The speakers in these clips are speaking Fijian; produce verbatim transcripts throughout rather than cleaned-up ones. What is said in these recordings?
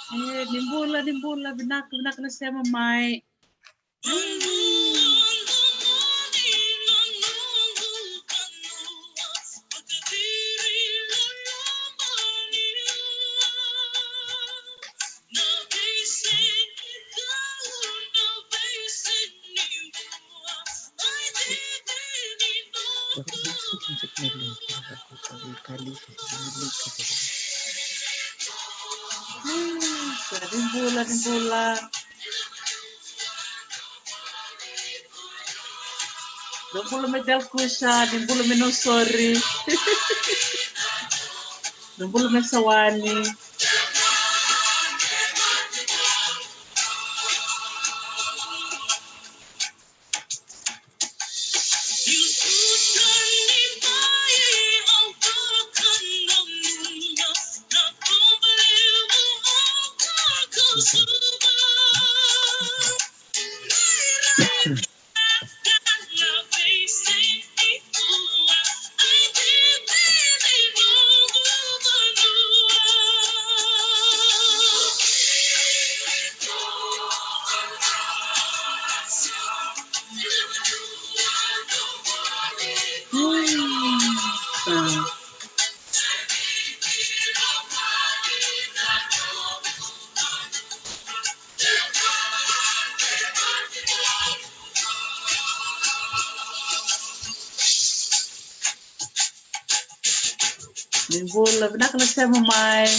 E, ni bula, ni bula, vinaka, vinaka na sema mai. Ni bula, ni bula. Ni bula mai Dalkusa, ni bula mai Nausori. Ni bula mai Sawani. Ni bula, vinaka na sema mai.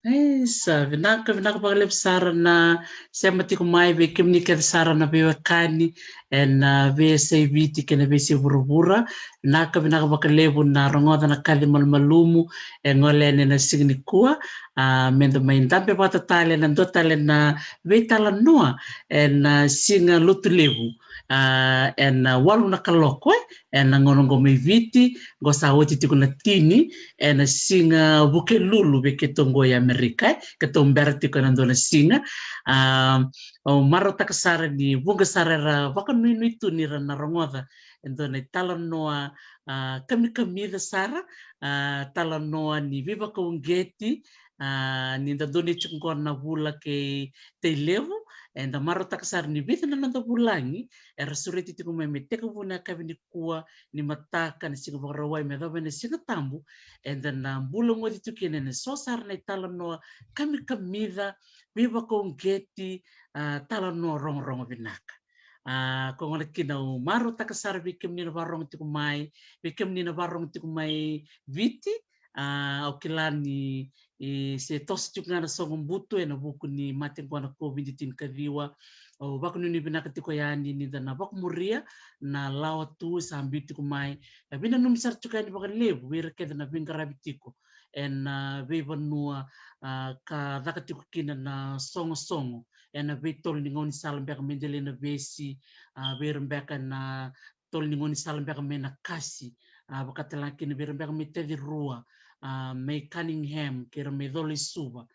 Isa, vinaka, vinaka vakalevu sara na sema tiko mai vei kemuni kece sara na veiwekani ena veiyasai Viti kei na veiyasai vuravura. Vinaka, vinaka vakalevu na rogoca na kaci malumalumu e gole yani ena siga nikua. A, meda mai dabe vata tale ena dua tale na veitalanoa ena siga Lotulevu. A, ena walu na kaloko, e, ena gauna oqo mai Viti, oqo sa oti tiko na tini, ena siga Vukelulu vei keitou oqo e Amerika, e, keitou bera tiko ena dua na siga. A, au marautaka sara ni vuqa sara era vakanuinui tu ni ra na rogoca e dua na italanoa, a, kamikamica sara, a, talanoa ni veivakauqeti, a, ni da donuya tiko oqo na Vula kei Tailevu, eda marautaka sara ni vica na noda vulagi era sureti tiko mai me tekivu na yakavi nikua ni mataka ni Siga Vakarauwai me yacova na Siga Tabu, eda na bula goci tu kina ena so sara na italanoa kamikamica, veivakauqeti, a, talanoa rogorogo vinaka. A, ko gona kina au marautaka sara vei kemuni na varogo tiko mai, vei kemuni na varogo tiko mai Viti, a, au kila ni, e, se toso tiko ga na sogo butu ena vuku ni mate oqo na COVID tinikaciwa. Au vakanuinui vinaka tiko yani ni da na vakamuria na lawa tu sa biu tiko mai. E, vinanumi sara tiko yani vakalevu vei ira kece na veiqaravi tiko ena, a, veivanua, a, ka caka tiko kina na sogosogo ena veitolo ni gaunisala beka mai Delainavesi, a, vei ira beka na tolo ni gaunisala beka mai Nakasi, a, vakatalega kina vei ira beka mai Tacirua, a, mai Cunningham, kei ira mai Colo-i-Suva.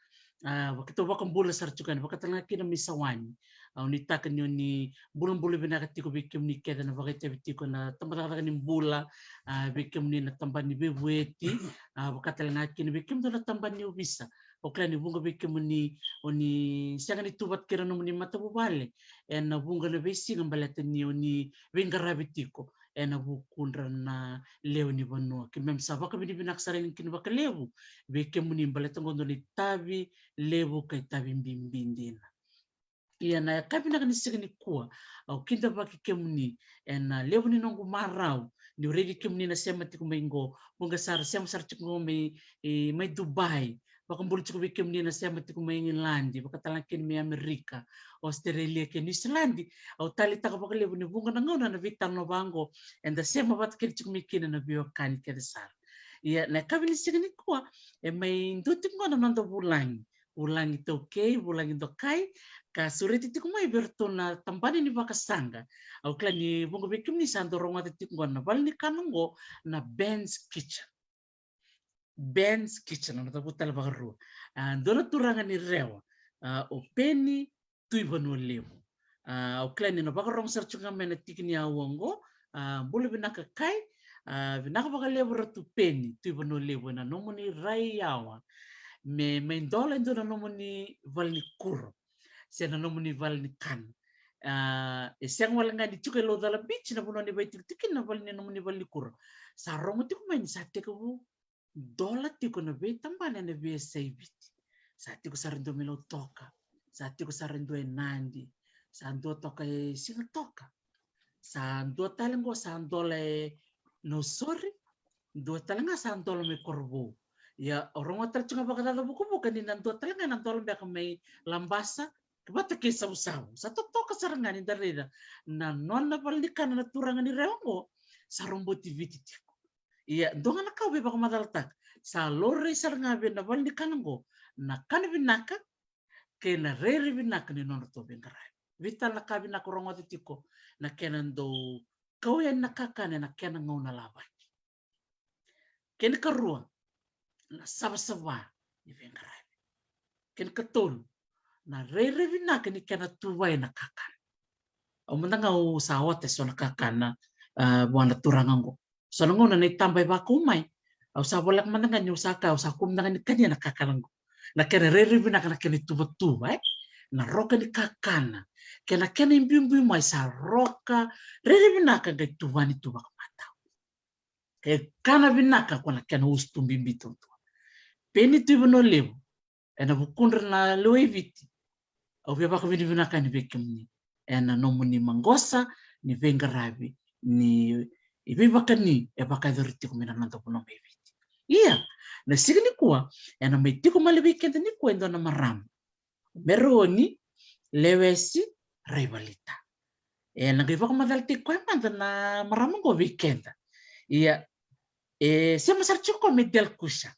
A, keitou vakabula sara tiko yani, vakatalega kina mai Sawani. A, au nuitaka ni o ni bulabula vinaka tiko vei kemuni kece na vakaitavi tiko ena tabacakacaka ni bula, a, vei kemuni na tabana ni veivueti, a, vakatalega kina vei kemudou na tabana ni ovisa, Au kila ni vuqa vei kemuni o ni sega ni tu vata kei ira nomuni matavuvale ena vuqa na veisiga baleta ni o ni veiqaravi tiko ena vukudra na lewe ni vanua. Keimami sa vakavinavinaka sara yani kina vakalevu vei kemuni baleta qo dua na itavi levu ka itavi bibi dina. Ia na yakavi vinaka ni siga nikua, au kidavaki kemuni ena levu ni noqu marau niu raici kemuni na sema tiko mai qo, vuqa sara sema sara tiko qo mai, e, mai Dubai, vakabula tiko vei kemuni na sema tiko mai Igiladi, vakatalega kina mai Amerika, Australia kei Niusiladi. Au taleitaka vakalevu ni vuqa na gauna na veitalanoa vaqo eda sema vata kina tiko mai kina na veiwekani kece sara. Ia na yakavi ni siga nikua e mai dua tiko qo na noda vulagi, vulagi taukei, vulagi dokai, ka sureti tiko mai vei iratou na tabana ni vakasaqa. Au kila ni vuqa vei kemuni sa dau rogoca tiko qo na vale ni kana qo na Ben's Kitchen. Ben's Kitchen, na cavuta tale vakarua. A, dua na turaga ni Rewa, a, o Peni Tui Vanua Levu. A, au kila ni na vakarogo sara tiko ga mai na tiki ni aua oqo. A, bula vinaka Kai. A, vinaka vakalevu Ratu Peni Tui Vanua Levu ena nomuni rai yawa me mai dola e dua na nomuni vale ni kuro se na nomuni vale ni kana. A, e sega wale ga ni tiko e Laucala Beach na vanua ni vaitikotiko kina na vale ni nomuni vale ni kuro. Sa rogo tiko mai ni sa tekivu dola tiko na veitabana ena veiyasai Viti. Sa tiko sara e dua mai Lautoka, sa tiko sara e dua e Nadi, sa dua toka e Sigatoka, sa dua tale qo sa dola e Nausori, dua tale ga sa dola mai Korovou. Ia o rogo tale tiko ga vakacaca vukavuka ni na dua tale ga na dola beka mai Labasa vata kei Savusavu. Sa totoka sara ga ni da raica na nona vale ni kana na turaga ni Rewa qo sa roboti Viti tiko. Ia dua ga na ka au via vakamacalataka, sa laurai sara ga vei na vale ni kana qo na kana vinaka kei na rairai vinaka ni nodratou veiqaravi. Vei tale na ka vinaka rogoca tiko na kena dau kau yani na kakana ena kena gauna lavaki. Kena karua na savasava ni veiqaravi. Kena katolu na rairai vinaka ni kena tuvai na kakana. Au mada ga au sa ota eso na kakana, a, vua na turaga qo. So na gauna na itaba e vakau mai, au sa voleka mada ga ni au sa ka, au sa kua mada ga ni kania na kakana qo. Na kena rairai vinaka na kena ituvatuva, e? Na roka ni kakana kei na kena ibiubiu mai sa roka rairai vinaka qai tuvani tu vakamatau. Ke kana vinaka ko na kena usutu bibi tuatua. Peni Tui Vanua Levu, ena vukudra na lewe i Viti, au via vakavinavinaka yani vei kemuni ena nomuni maqosa ni veiqaravi ni veivakani e vakayacori tiko mai na noda vanua mai Viti. Ia na siga nikua ena mai tiko male vei keda nikua e dua na marama, Mereoni Lewesi Raivalita. E na qai vakamacalataki koya mada na marama qo vei keda. Ia e sema sara tiko koya mai Delkusa.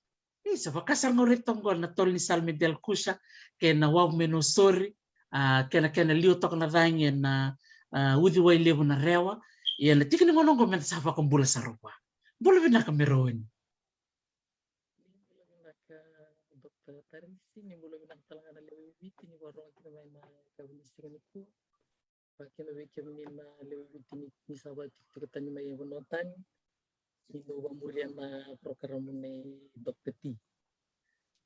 Isa, vaka sara ga o raica toka qo na tolo ni sala mai Delkusa kei na wavu mai Nausori, a, kei na kena liwa toka na cagi ena, a, uciwai levu na Rewa. Ia na tiki ni gauna qo meda sa vakabula sara vua. Bula vinaka Mereoni. Bula vinaka Dokta Tarisi, ni bula vinaka tale ga na lewe i Viti ni vakarorogo kina mai na yakavi ni siga nikua. Vakakina vei kemuni na lewe i Viti ni, ni sa vakatikotiko tani mai e vanua tani. Ni dau vakamuria na porokaramu nei Dokta T.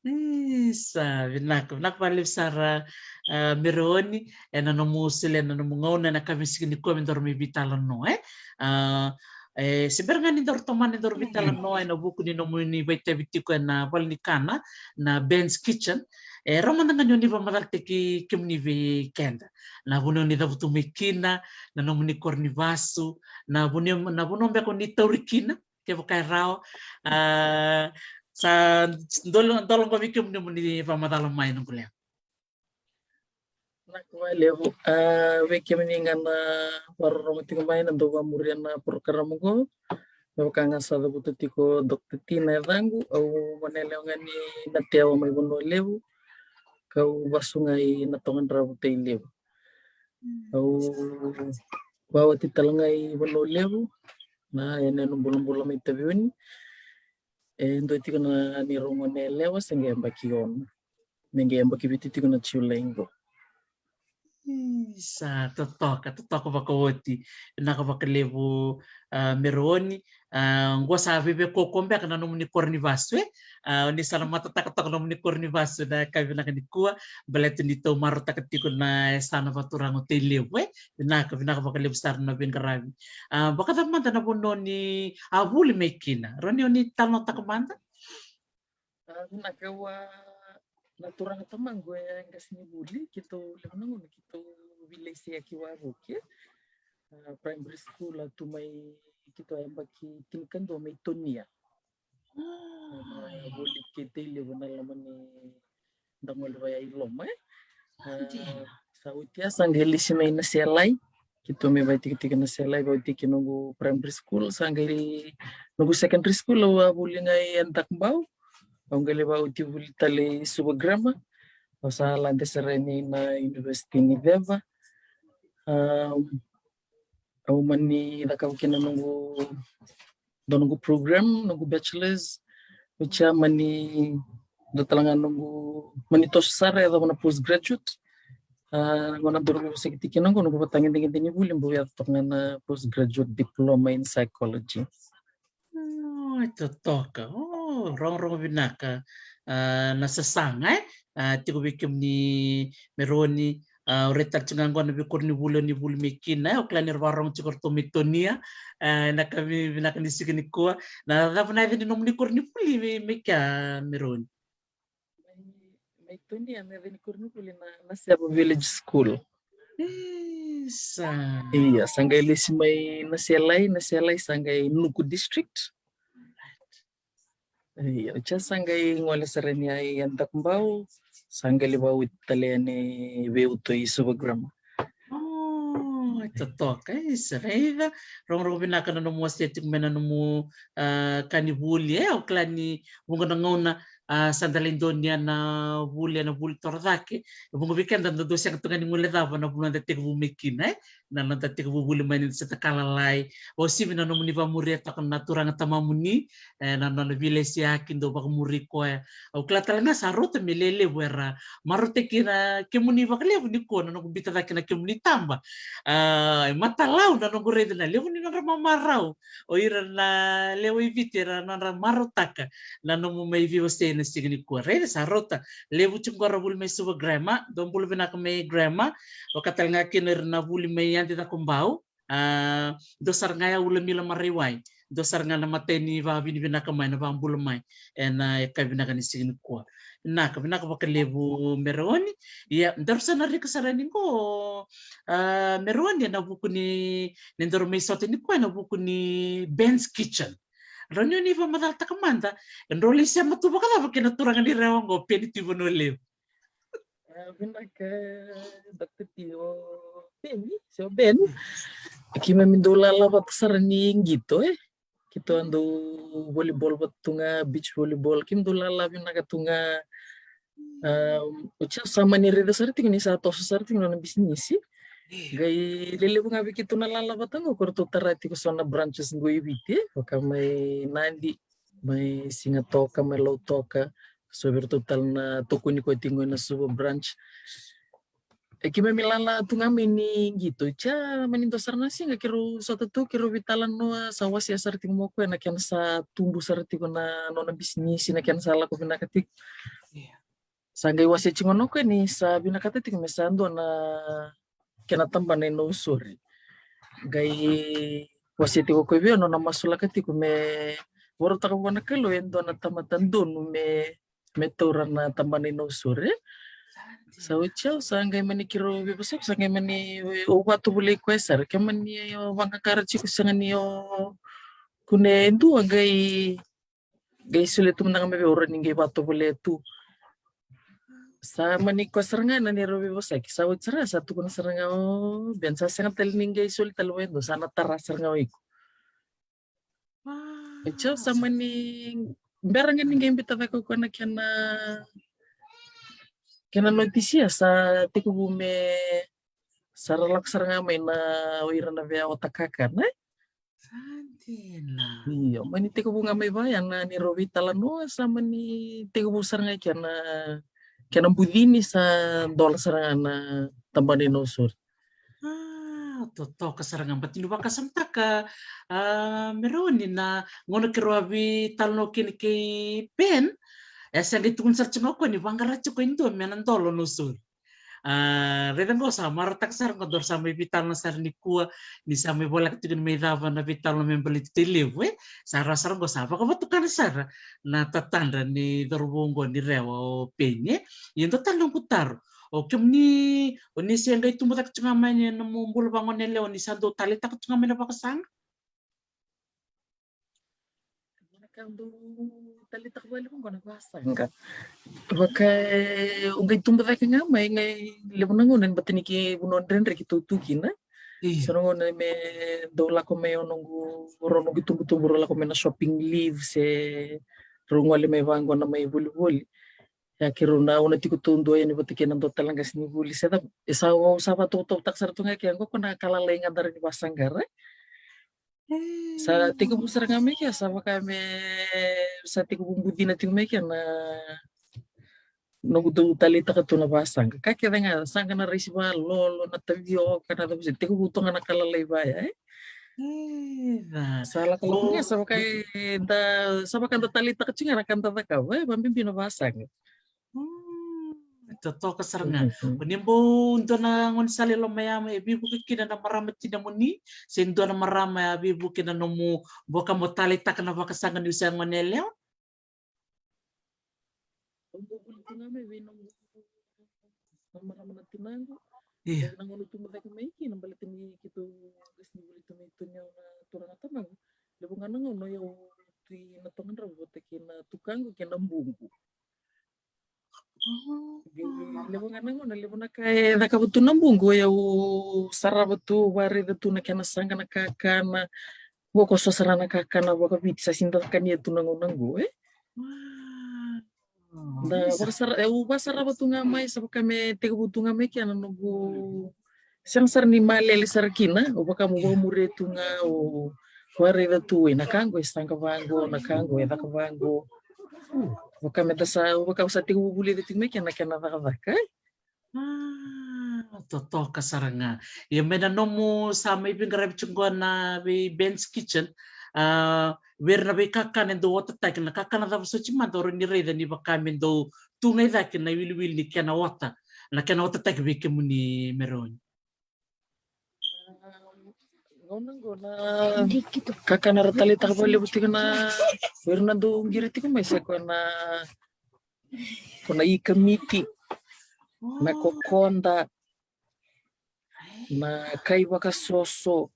Isa, vinaka, vinaka vakalevu sara, a, Mereoni, ena nomu solia na nomu gauna ena yakavi ni siga nikua me daru mai veitalanoa, e? A, e, se bera ga ni daru tomana e daru veitalanoa ena vuku ni nomuni vakaitavi tiko ena vale ni kana, na Ben's Kitchen. E rawa mada ga ni o ni vakamacalataki kemuni vei keda, na vanua ni cavutu mai kina, na nomuni koro ni vasu, na vanua, na vanua beka o ni tauri kina, kevaka e rawa. A, sa dolo, dolo qo vei kemuni mo ni vakamacala mai, noqu lewe. Vinaka vakalevu. A, vei kemuni ga na vakarorogo tiko mai, na dau vakamuria na porokaramu qo. Me vaka ga sa cavuta tiko Dokta T na yacaqu, au gone yalewa ga ni Natewa mai Vanua Levu, kau vasu ga i Natogadravu, Tailevu. Au vakaoti tale ga i Vanua Levu, na yanuyanu bulabula mai Taveuni. E dua tiko na neirau gone yalewa se qai yabaki ono. Me qai yabaki vitu tiko na Julai qo. Sa totoka, totoka vakaoti. Vinaka vakalevu, a, Meroni. A, qo sa vevekoko beka na nomuni koro ni vasu, e? A, o ni sa na matataka toka nomuni koro ni vasu na ka vinaka nikua, baleta ni tou marautaka tiko na yasana vaturaga o Tailevu, e? Vinaka, vinaka vakalevu sara na veiqaravi. A, vakacava mada na vanua ni a vuli mai kina? Roni, o ni talanoataka mada? A, vinaka. Au a, na turaga tamaqu e qase ni vuli, keitou levu na gauna keitou vilaisiyaki wavoki. A, primary school a tu mai, keitou a yabaki tinikadua mai Tonia. A, vuli kei Tailevu na loma ni da gole vaya i loma, e. A, sa oti ya sa qai lesi mai Naselai. Keitou mai vaitikitiki Naselai, vaitikitiki noqu primary school, sa qai noqu secondary school au a vuli ga i Antakbau. Au qai lai vauti vuli tale i Suva Grammar. Au sa lade sara yani na University ni Veva. A, au mani cakava kina noqu, dua noqu program, noqu bachelors. Oti ya mani dua tale ga noqu, mani toso sara, yacova na postgraduate. A, qo na dua noqu veivosakitaki kina qo, noqu vatagedegede ni vuli, bau yaco toka ga na postgraduate diploma in psychology. O, e totoka. O, rogorogo vinaka. A, na sasaga, e? A, tiko vei kemuni Meroni, a, o raica tale tiko ga qo na veikoronivuli o ni vuli mai kina, e? Au kila ni ra vakarogo tiko ratou mai Tonia. A, na ka vi-, vinaka ni siga nikua. Na cava na yaca ni nomuni koronivuli mai, mai kea, Meroni? Mai, mai Tonia na yaca ni koronivuli na, Naseva Village School. Isa. Ia, sa qai lesi mai Naselai, Naselai sa qai Nuku District. Ia, oti ya sa qai gole sara yani i Antakbau, sa qai lai vauti tale yani vei Uto i Suva Grammar. O, e totoka, e, sa raica. Rogorogo vinaka na nomu wasea tiko mai na nomu, a, ka ni vuli, e, au kila ni vuqa na gauna, a, sa da lai donuya na vuli, na vuli torocake. E vuqa vei keda da dau sega tu ga ni guilecava na vanua da tekivu mai kina, e. Na noda tekivu vuli mai ni da se takala lai. O sivi na nomuni vakamuria toka na turaga tamamuni, e, na nona vilaisiyaki dau vakamuri koya. Au kila tale ga sa rauta me lelevu era marautaki ira kemuni vakalevu nikua na noqu biuta cake na kemuni taba. A, e matalau na noqu raica na levu ni nodra mamarau o ira na lewe i Viti era nodra marautaka na nomu mai veiwasei na siga nikua. Raica sa rauta, levu tiko qo ra vuli mai Suva Grammar, dou bula vinaka mai Grammar, vaka tale ga kina ira na vuli mai Adi Cakobau, a, dua sara ga ya Ulamila Maraiwai, dua sara ga na matai ni vakavinavinaka mai, na vakabula mai ena yakavi vinaka ni siga nikua. Vinaka, vinaka vakalevu Meroni. Ia, daru sa na rika sara yani qo, a, Meroni, ena vuku ni, ni daru mai sota nikua ena vuku ni Ben's Kitchen. Drau ni o ni vakamacalataka mada, e drau lai sema tu vakacava kei na turaga ni Rewa qo, Peni Tuivanualevu? A, vinaka, Doctor T, o Peni, se o Ben. Keimami dau lala vata sara ni qito, e. Keitou a dau volleyball vata tu ga, beach volleyball, keimami dau lala vinaka tu ga. A, oti ya sa mani raica sara tiko ni sa toso sara tiko na nona bisinisi. Qai lelevu ga vei keitou na lala vata qo, ko ratou tara tiko so na branches qo i Viti, e, vaka mai Nadi, mai Sigatoka, mai Lautoka, so vei ratou tale na tokoni koya tiko qo ena Suva branch. E, keimami lala tu ga mai ni qito, oti ya mani dua sara na siga keirau sota tu, keirau veitalanoa, sa wasea sara tiko mai o koya na kena sa tubu sara tiko na nona bisinisi, na kena sa lako vinaka tiko. Sa qai wasea tiko mai o koya ni sa vinakata tiko me sa dua na kena tabana i Nausori. Qai wasea tiko o koya vei au na nona masulaka tiko me vakarautaka vua na Kalou e dua na tamata donu me, me taura na tabana i Nausori. Sa oti ya, sa qai mani keirau veivosaki, sa qai mani, au vakatovolei koya sara, ke mani o vaqaqara tiko, sega ni o kunea e dua, qai qai solia tu mada ga mai vei au, rawa ni qai vakatovolea tu. Sa mani koya sara ga na neirau veivosaki, sa oti sara, sa tukuna sara ga o Ben, sa sega tale ni qai soli tale vua e dua, sa na tara sara ga o iko. Oti ya, sa mani bera ga ni qai biuta cake o koya na kena, kena notisia, sa tekivu me sa ra lako sara ga mai na o ira na veiyawa takakana, e? Sa dina. Io, mani tekivu ga mai vaya na neirau veitalanoa, sa mani tekivu sara ga kena, kena bucini, sa dola sara ga na, tabana i Nausori. Ah, totoka sara ga. Baleta niu vakasamataka, ah, Meroni, na gauna keirau a veitalanoa kina kei Ben, e se qai tukuna sara tiko ga o koya ni vaqara tiko e dua mai Nadolo, Nausori. Ah, raica qo, sa marautaka sara qo, daru sa mai veitalanoa sara nikua, ni sa mai voleka tiko ni mai cava na veitalanoa me baleti Tailevu, e? Sa rawa sara qo, sa vakavatukana sara na tatadra ni cauravou qo ni Rewa, o Ben, e? Ia dua tale noqu taro. O kemuni, o ni se qai tubu cake tiko ga mai ni nomu bula vagonelewa, ni sa dau taleitaka tiko ga mai na vakasaqa? Na ka dau taleitaka vakalevu qo na vasaqa. Vaka, e, au qai tubu cake ga mai, qai levu na gauna, baleta ni ke vanua dredre keitou tu kina. Io. So na gauna me dau lako mai o noqu, rau noqu itubutubu, rau lako mai na shopping leave, se rau gole mai vaqo na mai volivoli. Ia keirau na, au na tiko taudua yani vata kei na dua tale na qasenivuli se cava. E sa, au sa vakatautauvatataka sara tu ga ke qo, ko na ka lalai ga dara ni vasaqa, e? Sa tekivu sara ga mai kea, sa vaka me, sa tekivu bucina tiko mai kea na noqu dau taleitaka tu na vasaqa. Ka kece ga, saqa na raisi valolo, na tavioka, na cava se, tekivu tu ga na ka lalai vaya, e? Sa lako ga, sa vaka e da, sa vaka da taleitaka tiko ga na ka da cakava, e, vabibi na vasaqa. Mm, totoka sara ga. Mm. O ni bau dua na gaunisala i loma ya e veivuke kina na marama tinamuni, se dua na marama e veivuke na nomu boka mo taleitaka na vakasaqa niu se goneyalewa? Au bau vuli tu ga mai vei nomu, na marama na tinaqu. Io. Na gauna au tubu cake mai kina, baleta ni keitou qasenivuli tu mai tu ni au na turaga tamaqu. Levu ga na gauna au tu i Natoqadravu vata kei na tukaqu kei na buqu. Levu ga na gauna, levu na ka e cakava tu na buqu, au sarava tu, varaica tu na kena saqa na kakana. Qo ko so sara na kakana vakaviti sa sega ni da kania tu na gauna qo, e? Da vakasara, au vasarava tu ga mai, sa vaka me tekivu tu ga mai kea na noqu sega sara ni malele sara kina, au vaka mo vakamuria tu ga, au varaica tu, e, na ka qo e saqa vaqo, na ka qo e caka vaqo. Vaka me da sa, au vaka au sa tekivu vulica tiko mai kea na kena cakacaka, e? Ah, totoka sara ga. Ia mai na nomu sa mai veiqaravi tiko qo na vei Ben's Kitchen, ah, vei ira na veikakana e dau otataki, na kakana cava soti mada o rawa ni raica ni vaka me dau tu ga i cake na iwiliwili ni kena ota, na kena otataki vei kemuni, Meroni? Gauna qo na kakana ra taleitaka vakalevu tiko na, vei ira na dau qiri tiko mai, sa koya na, ko na ikamiti, na kokoda, na kai vakasoso.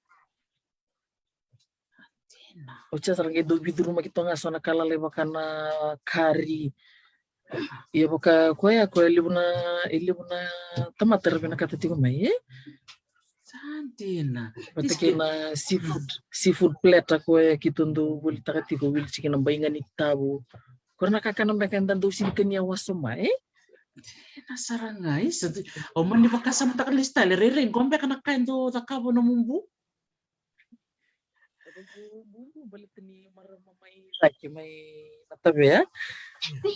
Oti ya sa ra qai dau veicurumaki toka ga so na ka lalai vaka na kari. Ia vaka koya, koya e levu na, e levu na tamata era vinakata tiko mai, e? Sa dina. Vata kei na seafood, seafood platter koya keitou dau volitaka tiko, wili tiko na baiganitavu. Koya na kakana beka eda dau sega ni kania wasoma, e? Dina sara ga, e? Sa di-, o mani vakasamataka lesu tale, rairai qo beka na ka e dau cakava na nomu bu? Bubu, baleta ni marama mai cake mai Natavea,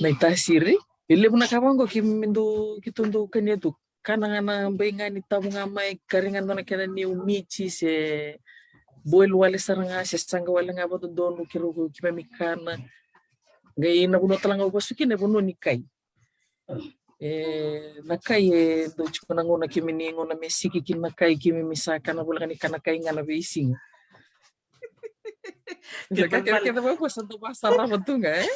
mai Tasiri. E levu na ka vaqo keimami dau, keitou dau kania tu. Kana ga na baiganitavu ga mai, kari ga dua na kena niu mici se boil wale sara ga, se saqa wale ga vakadodonu, keirau, keimami kana. Qai na vanua tale ga au vasu kina e vanua ni kai. E, na kai e dau tiko na gauna keimami, gauna me siki kina na kai, keimami sa kana voleka ni kana kai ga na veisiga. Ke balebale, kece vaka sa dau vasarava tu ga, e?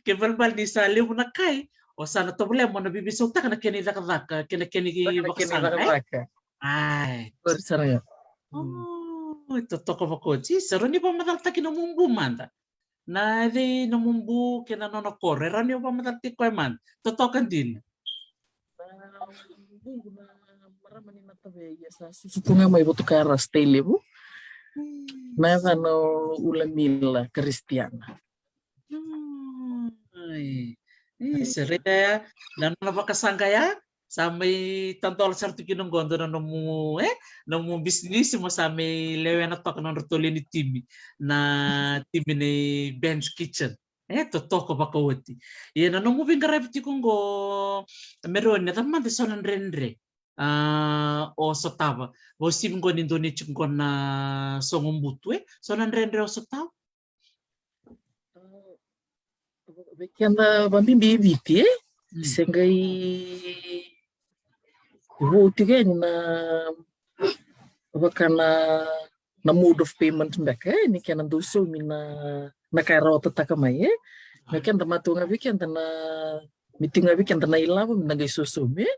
Ke balebale ni sa levu na kai, o sa na tovolea mo na veiveisautaka na kena icakacaka kei na kena ivakasala, e? Ai. Sorry, sara ya. O, e totoka vakaoti. Sa rawa ni vakamacalataki nomu bu mada? Na cei nomu bu kei na nona koro, e rawa ni o vakamacalataki koya mada? Totoka dina. Na buqu na marama ni Natavea, ia sa susu tu ga mai Vatukara, Tailevu. Na yacana o Ulamila Kristiana. Ai. Io, sa raica ya na nona vakasaqa ya. Sa mai tadola sara tu kina qo dua na nomu, e, nomu bisinisi mo sa mai lewena toka na nodratou lewe ni timi, na timi nei Ben's Kitchen. E, totoka vakaoti. Ia na nomu veiqaravi tiko qo, Meroni, na cava mada e so na dredre? a, o sotava. Vausivi qo ni dua ni tiko qo na sogo butu, e? So na dredre o sotava? Vei keda vabibi i Viti, e? Mm. Se qai vou tiko yani na vaka na, na mode of payment beka, e? Ni kena dau saumi na, na ka era otataka mai, e? Me keda matua ga vei keda na, me tiko ga vei keda na ilavo, me da qai sosomi, e?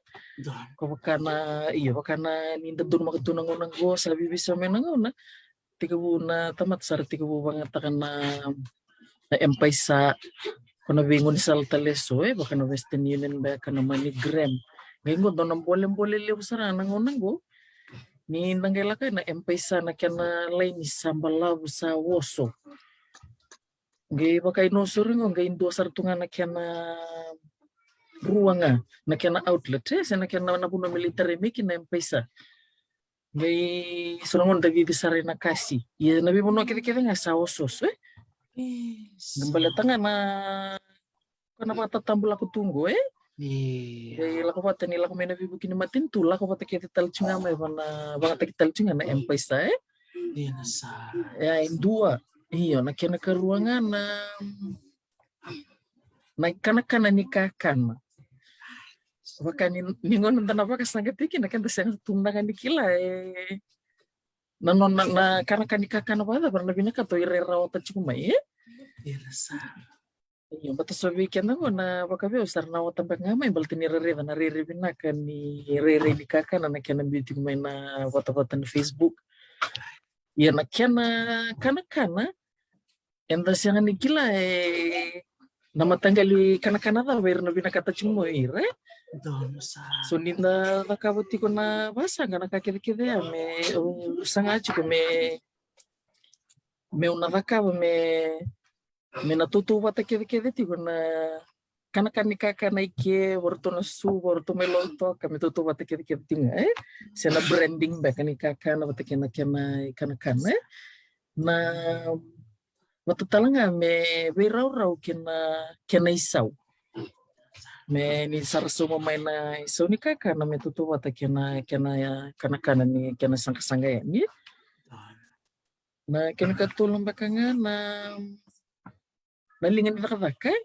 Ko vaka na, io, vaka na ni da donumaka tu na gauna qo, sa vivisau mai na gauna. Tekivu na tamata sa ra tekivu vagataka na, na M-PAiSA, ko na veigaunisala tale eso, e, vaka na Western Union beka, na MoneyGram. Qai qo dua na bolebole levu sara na gauna qo. Ni da qai lako na M-PAiSA na kena laini sa balavu, sa oso. Qai vaka i Nausori qo, qai dua sara tu ga na kena rua ga, na kena outlet, e, se na kena na vanua me lai tarai mai kina M-PAiSA. Qai so na gauna da vivi sara ena kasi. Ia na veivanua kecekece ga sa osooso, e? Yes. Baleta ga na, ko na vakatatabu lako tu qo, e? Io. Qai lako vata ni lako mai na veivuke ni matanitu, lako vata kece tale tiko ga mai, va na, vagataki tale tiko ga na M-PAiSA, e? Io, na sa. E, e dua. Io, na kena karua ga na, na ikanakana ni kakana. Vaka ni, ni gauna da na vakasaqa tiko kina, keda sega tu na ga ni kila, e, na nona, na kanakana ni kakana vakacava na vinakata o ira era rawata tiko mai, e? Io, na sa. Io, baleta so vei keda qo na vakaveu sa ra na rawata beka ga mai, baleta ni ra raica na rairai vinaka ni rairai ni kakana na kena biu tiko mai na vatavata ni Facebook. Ia na kena kanakana, eda sega ni kila, e, na mataqali kanakana cava era na vinakata tiko mai o ira, e? Donu sa. So ni da cakava tiko na vasaqa, na ka kecekece ya me, au saga tiko me, meu na cakava me, me na tautauvata kecekece tiko na kanakana ni kakana i ke, vei ratou na Suva, vei ratou mai Lautoka, me tautauvata kecekece tiko ga, e? Se na branding beka ni kakana vata kei na kena ikanakana, e? Na vata tale ga me veiraurau kei na, kei na isau. Me ni sa ra sauma mai na isau ni kakana me tautauvata kei na, kei na, e, kanakana ni kena saqasaqa yani. Na kena katolu beka ga na, na liga ni cakacaka, e?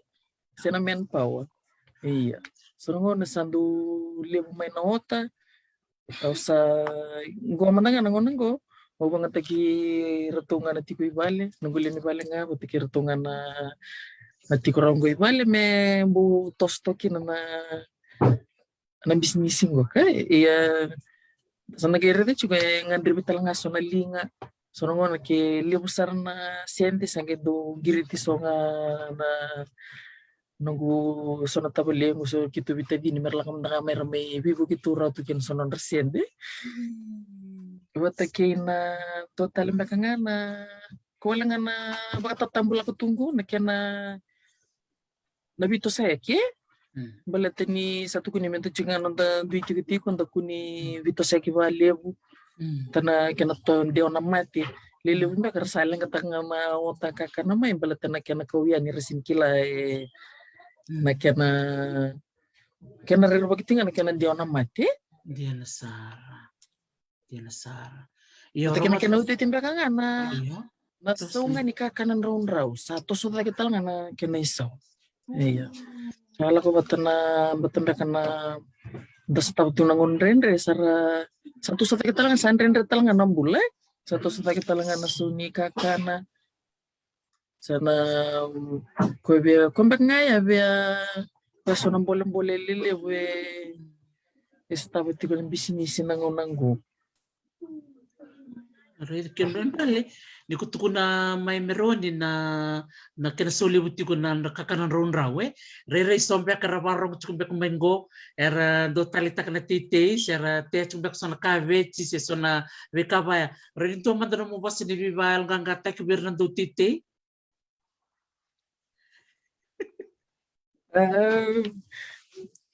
Se na manpower. Ia. So na gauna sa dau levu mai na ota. Au sa, qo mada ga na gauna qo, au vagataki iratou ga na tiko i vale, na qoli ni vale ga, vata kei iratou ga na, na tiko rawa qo i vale, me bau toso toka kina na, na bisinisi qo, ka. Ia, sa na qai raica tiko e gadrevi tale ga so na liga, so na gauna ke levu sara na sede, sa qai dau qiriti so ga na noqu so na tavalequ, so keitou veitacini, me ra lako mada ga mai, ra mai veivuke tu rawa tu kina so nodra sede. Mm. Vata kei na dua tale beka ga na, ko wale ga na vakatatabu lako tu qo, na kena, na veitosoyaki, e? Mm. Baleta ni sa tukuni me da tiko ga noda dui tikotiko, da kua ni veitosoyaki vakalevu. Mm. Tana kena to dewa na mate. Lelevu beka ra sa leqataka ga na ota kakana mai, baleta na kena kau yani ra sega ni kila, e, mm, na kena, kena rerevaki tiko ga na kena dewa na mate. Dina sara. Dina sara. Io, vata kei na kena iotioti beka ga na, io, na sau ga ni kakana draudrau, sa toso cake tale ga na kena isau. Io. Sa lako vata na, vata beka na, da sotava tu na gauna dredre, sa ra, sa toso cake tale ga, sa dredre tale ga na bula, e? Sa toso cake tale ga na sau ni kakana. Sa na, mm, ko via, ko beka ga ya via, via so na bolebole lelevu e, e sotava tiko na bisinisi na gauna qo. Raica kina dredre, ni ko tukuna mai Meroni na, na kena sau levu tiko na, na kakana draudrau, e. Rairai so beka ra vakarorogo tiko beka mai qo, era dau taleitaka na teitei, se ra tea tiko beka so na kaveti, se so na veika vaya. Rairai dua mada nomu vosa ni veivakayaloqaqataki vei ira na dau teitei. Ah,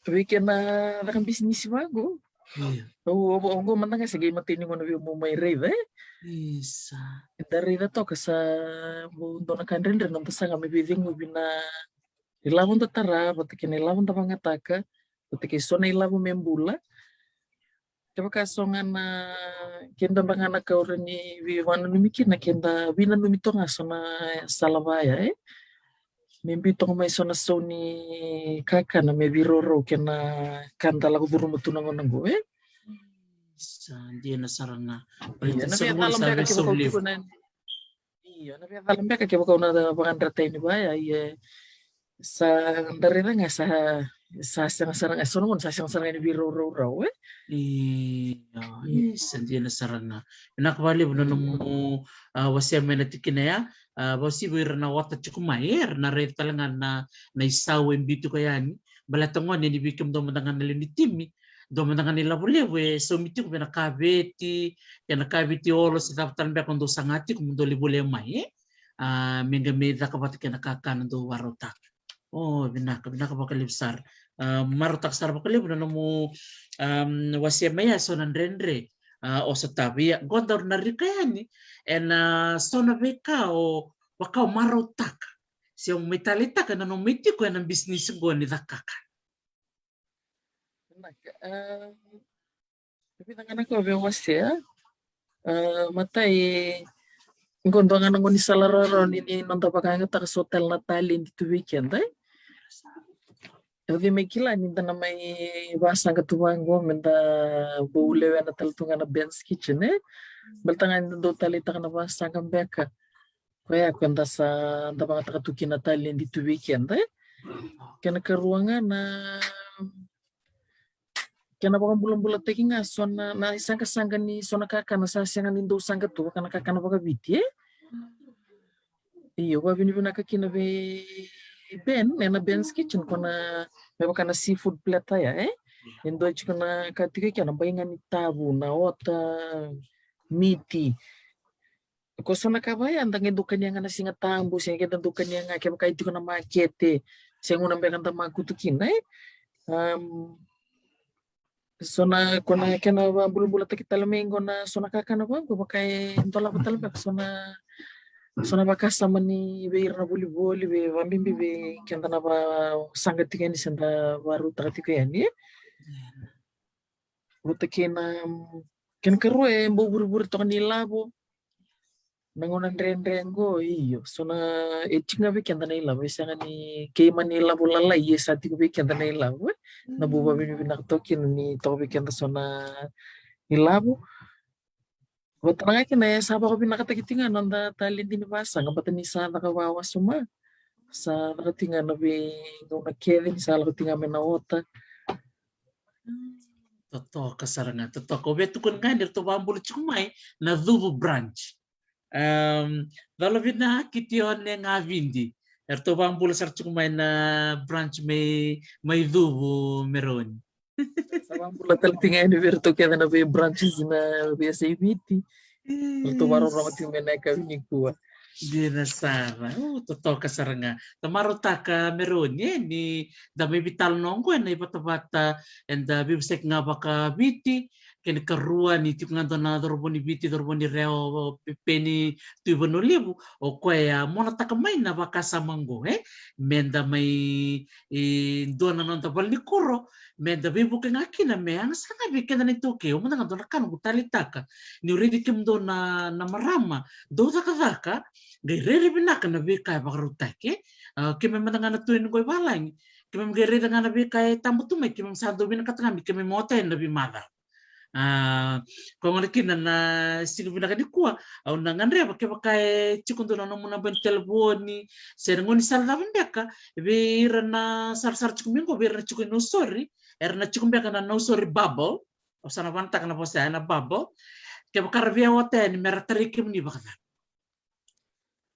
vei kena caka bisinisi vaqo. Io. Au, au, au qo mada ga se qai matai ni gauna vei au meu mai raica, e? Isa. Eda raica toka sa, au, dua na ka dredre noda saga me veiceguvi na ilavo da tara, vata kei na ilavo da vagataka, vata kei so na ilavo me bula. Kevaka so ga na, keda beka ga na ka o rawa ni veivakananumi kina, keda veinanumi toka ga so na sala vaya, e. Me biu toka mai so na sau ni kakana me veiraurau kei na ka da lako curuma tu na gauna qo, e. Sa dina sara ga. Io, na veicala beka kevaka o tiko na, io, na veicala beka kevaka o na vakadratai ni vaya, ia sa da raica ga sa, sa sega sara ga, so na gauna sa sega sara ga ni veirauraurau, e. Io, sa dina sara ga. Vinaka vakalevu na nomu, a, wasea mai na tikina ya, a, vausivi ira na ota tiko mai, e, era na raica tale ga na, na isau e biu tiko yani. Baleta gone ni vei kemudou mada ga na lewe ni timi, dou mada ga na ilavo levu e saumi tiko vei na kaveti, kei na kaveti olo se cava tale beka dou saga tiko mo dou lai volia mai, e. A, me qai mai caka vata kei na kakana dou vakarautaka. O, vinaka, vinaka vakalevu sara. A, marautaka sara vakalevu na nomu, am, wasea mai ya so na dredre, a, o sotava. Ia, qo daru na rika yani ena so na veika o vaka o marautaka se o mai taleitaka ena nomu mai tiko ena bisinisi qo ni cakaka. Vinaka, a, vica ga na ka au via wasea. A, matai, qo dua ga na gaunisala rawarawa ni, ni noda vakayagataka so tale na taledi tu vei keda, e. Au via mai kila ni da na mai vasaqa tu vaqo me da bau lewena tale tu ga na Ben's Kitchen, e. Baleta ga ni da dau taleitaka na vasaqa beka. Koya ko eda sa dau vagataka tu kina taledi tu vei keda, e. Kena karua ga na, kena vakabulabulataki ga so na, na isaqasaqa ni so na kakana sa sega ni dau saqa tu, vaka na kakana vakaviti, e. Io, vavinavinaka kina vei Ben ena Ben's Kitchen, ko na, me vaka na seafood platter ya, e. E dua tiko na ka tiko i kena, bai ga ni tavu, na ota, miti. Ko so na ka vaya da qai dau kania ga na Siga Tabu, se qai da dau kania ga kevaka e tiko na makete, se gauna beka da makutu kina, e. Am, so na, ko na kena vakabulabulataki tale mai qo na so na kakana vaqo, vaka e dolava tale beka so na, so na vakasama ni vei ira na volivoli, vei, vakabibi vei keda na vasaqa tiko yani se da vakarautaka tiko yani, e. Vata kei na, mm, kena karua e bau vurevure toka ni ilavo. Na gauna dredre qo, io, so na, e tiko ga vei keda na ilavo, e sega ni keimami na ilavo lalai, e sa tiko vei keda na ilavo, e. Na bau vavinavinaka toka kina ni toka vei keda so na ilavo. Vata ga kina e sa vakavinakataki tiko ga na noda taledi ni vasaqa, vata ni sa caka vakawasoma. Sa caka tiko ga na veigauna kece ni sa lako tiko ga mai na ota. Totoka sara ga, totoka. O via tukuna ga ni ratou vakabula tiko mai na Cuvu branch. Am, Colovina Kitione Gavidi. Eratou vakabula sara tiko mai na branch mai, mai Cuvu, Meroni. Sa vakabula tale tiko ga yani vei iratou kece na vei branches na veiyasai Viti. Ratou vakarorogo tiko mai na yakavi nikua. Dina sara. O, totoka sara ga. Da marautaka Meroni, e, ni da mai veitalanoa oqo ena ivatavata eda veivosaki ga vakaViti. Kena karua ni tiko ga dua na cauravou ni Viti, cauravou ni Rewa, o Pepeni Tuivanualevu, o koya monataka mai na vakasama oqo, e, meda mai, e, dua na noda valenikuro, meda veivuke ga kina me yaga sara ga vei keda na iTaukei. O mada ga dua na ka noqu taleitaka, niu raici kemudou na, na marama dou cakacaka, qai rairai vinaka na veika e vakarautaki, e. A, keimami mada ga na tu yani qo i valagi, keimami qai raica ga na veika e tabu tu mai, keimami sa dau vinakata ga me keimami ota yani na veimacawa. A, koya gona kina na siga vinaka nikua, au na gadreva kevaka e tiko dua na nomu naba ni talevoni se na gaunisala cava beka vei ira na sarasara tiko mai qo, vei ira na tiko i Nausori, era na tiko beka na Nausori bubble, au sa na vanataka na vosa ya, na bubble. Kevaka ra via ota yani me ra tarai kemuni vakacava?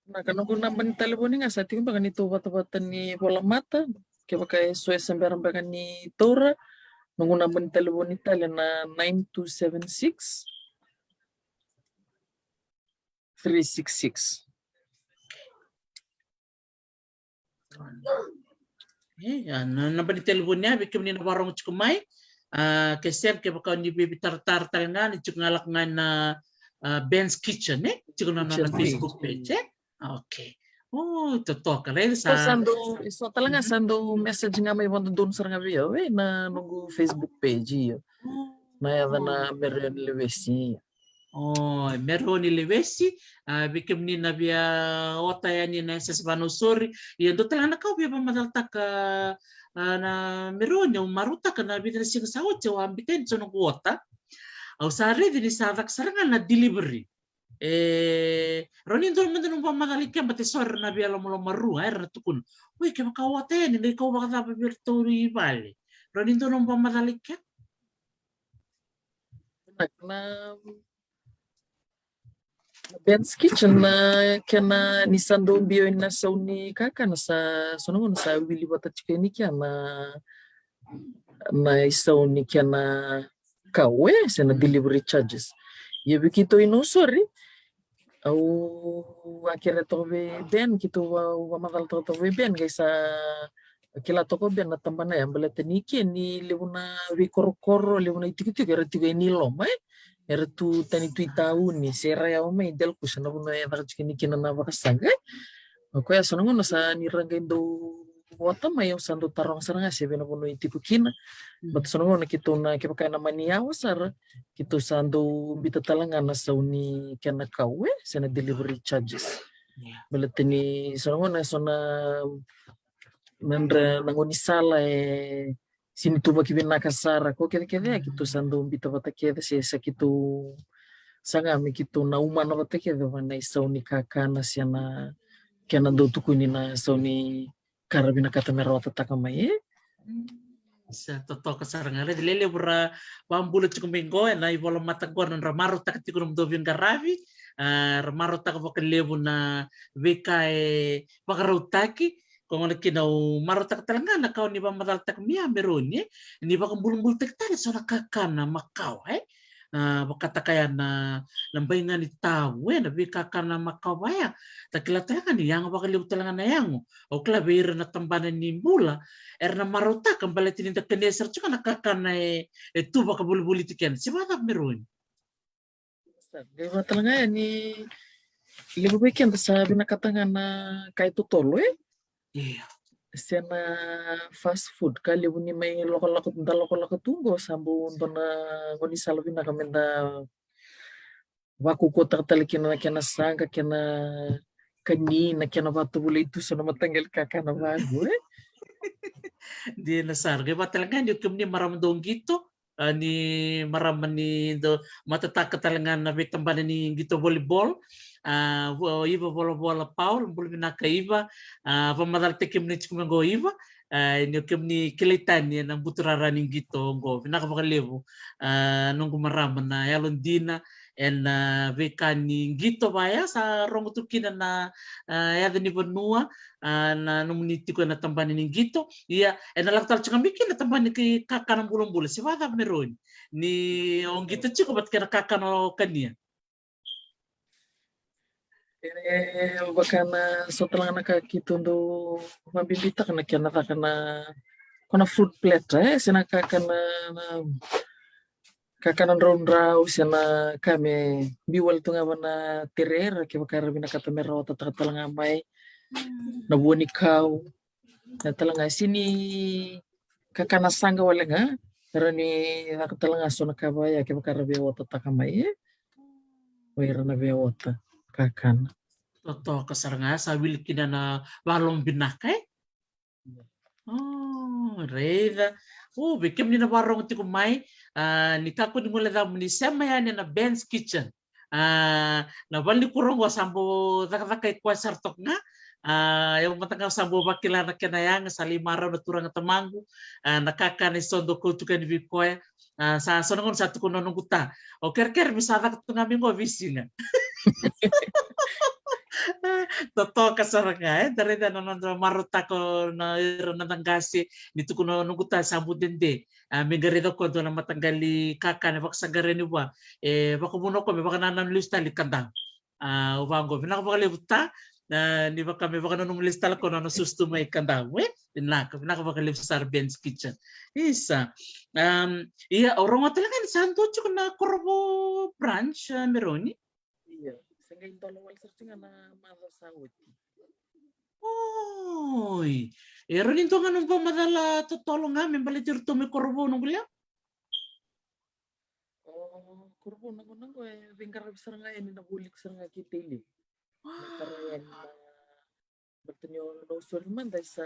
Na ka, noqu naba ni talevoni ga sa tiko beka ni tou vatavata ni vola mata. Kevaka e so e se bera beka ni taura, noqu naba ni talevoni tale na nine two seven six, three six six. E, a, na, na naba ni talevoni ya vei kemuni na vakarorogo tiko mai. A, ke sega, kevaka ni via veitaratara tale ga, ni tiko ga, lako ga na, a, Ben's Kitchen, e? Tiko na, na, na Facebook page, e? Okay. O, totoka, raica sa. Sa dau, e so tale ga sa dau message ga mai vakadodonu sara ga vei au, e, na noqu Facebook page, io. O. Na yaca na Mereoni Lewesi. O Mereoni Lewesi, a, vei kemuni na via ota yani na yasayasa vanausori. Ia dua tale ga na ka au via vakamacalataka, a, na Mereoni, au marautaka na vica na siga sa oti au a biuta yani so noqu ota. Au sa raici ni sa caka sara ga na delivery. E rawa ni dua mada nomu vakamacala i kea, baleta e so era na via lomalomarua, era na tukuna, oi, kevaka au ota yani, qai kau vakacava vei iratou i vale? Rawa ni dua nomu vakamacala i kea? Na, na Ben's Kitchen, na kena ni sa dau biu na sau ni kakana, sa so na gauna sa wili vata tiko yani kea na, na isau ni kena kau, e, se na delivery charges. Ia vei keitou i Nausori, au a kere toka vei Ben, keitou va, vakamacalataka toka vei Ben, qai sa kila toka o Ben na tabana ya, baleta ni ke ni levu na veikorokoro, levu na itikotiko era tiko yani i loma, e. Era tu tani tu i tauni, se ra yawa mai Delkusa, na vanua e caka tiko yani kina na vakasaqa, e. O koya so na gauna sa ni ra qai dau ota mai, au sa dau taroga sara ga se vei na vanua e tiko kina. Baleta so na gauna keitou na, kevaka ena mani yawa sara, keitou sa dau biuta tale ga na sau ni kena kau, e, se na delivery charges. Baleta ni so na gauna, so na, na dra, na gaunisala e sega ni tuvaki vinaka sara, ko kece kece ya keitou sa dau biuta vata kece, se sa keitou saga me keitou na umana vata kece va na isau ni kakana se na kena dau tukuni na sau ni ka ra vinakata me ra otataka mai, e. Sa totoka sara ga. Raici, lelevu ra vakabula tiko mai qo ena ivolamata qo, na nodra marautaka tiko nomudou veiqaravi. A, ra marautaka vakalevu na veika e vakarautaki. Ko gona kina au marautaka tale ga na ka o ni vakamacalataka mai ya, Mereoni, e, ni vakabulabulataki tale so na kakana makawa, e. A, vakataka ya na, na baigani tavu, e, na veikakana makawa ya. Ta kila tale ga ni yaga vakalevu tale ga na yago. Au kila vei ira na tabana ni bula era na marautaka, baleta ni da kania sara tiko na kakana e, e tu vakavolivoliti keda. Se vakacava, Mereoni? Sa qai vaka tale ga ya ni levu vei keda sa vinakata ga na ka e totolo, e? Ia. Se na fast food, ka levu ni mai lokoloko, da lokoloko tu qo, sa bau dua na gaunisala vinaka me da vakaukauwataka tale kina na kena saqa, kena kani, na kena vakatovolei tu so na mataqali kakana vaqo, e? Dina sara. Qai vaka tale ga ni o kemuni marama dau qito, a, ni marama ni dau matataka tale ga na veitabana ni qito volleyball. A, vo, Iva Volavola Paul, bula vinaka Iva. A, vakamacalataki kemuni tiko mai qo Iva. A, ni o kemuni kilai tani ena buturara ni qito qo. Vinaka vakalevu. A, noqu marama na yalodina ena veika ni qito vaya, sa rogo tu kina na, a, yaca ni vanua, a, na nomuni tiko ena tabana ni qito. Ia, ena lako tale tiko ga mai kina tabana ni kakana bulabula. Se vakacava, Mereoni, ni o qito tiko vata kei na kakana o kania? E, vaka na so tale ga na ka keitou dau vabibitaka na kena caka na, ko na fruit platter, e, se na kakana, na kakana draudrau, se na ka me biu wale tu ga va na tere, ra kevaka ra vinakata me ra otataka tale ga mai. Na vua ni kau, na tale ga, sega ni kakana saqa wale ga, ra ni caka tale ga so na ka vaya kevaka ra via otataka mai, e? O ira na via ota kakana. Totoka sara ga, sa wili kina na valom vinaka, e? O, raica. O, vei kemuni na varogo tiko mai, a, ni kakua ni guilecava mo ni sema yani ena Ben's Kitchen. A, na valenikuro qo sa bau cakacaka i koya sara toka ga. A, au mada ga sa bau vakila na kena yaga, sa lai marau na turaga tamaqu. A, na kakana e so dau kauta tiko yani vei koya. A, sa so na gauna sa tukuna o noqu ta, o kerekere me sa caka tu ga mai qo veisiga. Totoka sara ga, e, da raica na nodra marautaka na ira na noda qase, ni tukuna o noqu ta sa bau dede. A, me qai raica o koya dua na mataqali kakana e vakasaqarai yani vua. E vakavuna o koya me vakanananu lesu tale i Kadavu. A, au vaqo, vinaka vakalevu ta, a, ni vaka me vakanananu lesu tale o koya na nona susu tu mai Kadavu, e? Vinaka, vinaka vakalevu sara Ben's Kitchen. Isa. Am, ia, au rogoca tale ga ni sa dua tiko na Korovou branch, a, Mereoni? Ia, se qai dola wale sara tiko ga na macawa sa oti. Oi. E rawa ni dua ga nomu vakamacala totolo ga me baleti iratou mai Korovou, noqu lewe? Korovou, na gauna qo e veiqaravi sara ga yani na voli sara ga kei Tailevu. Me tara yani na, baleta ni o Nausori mada e sa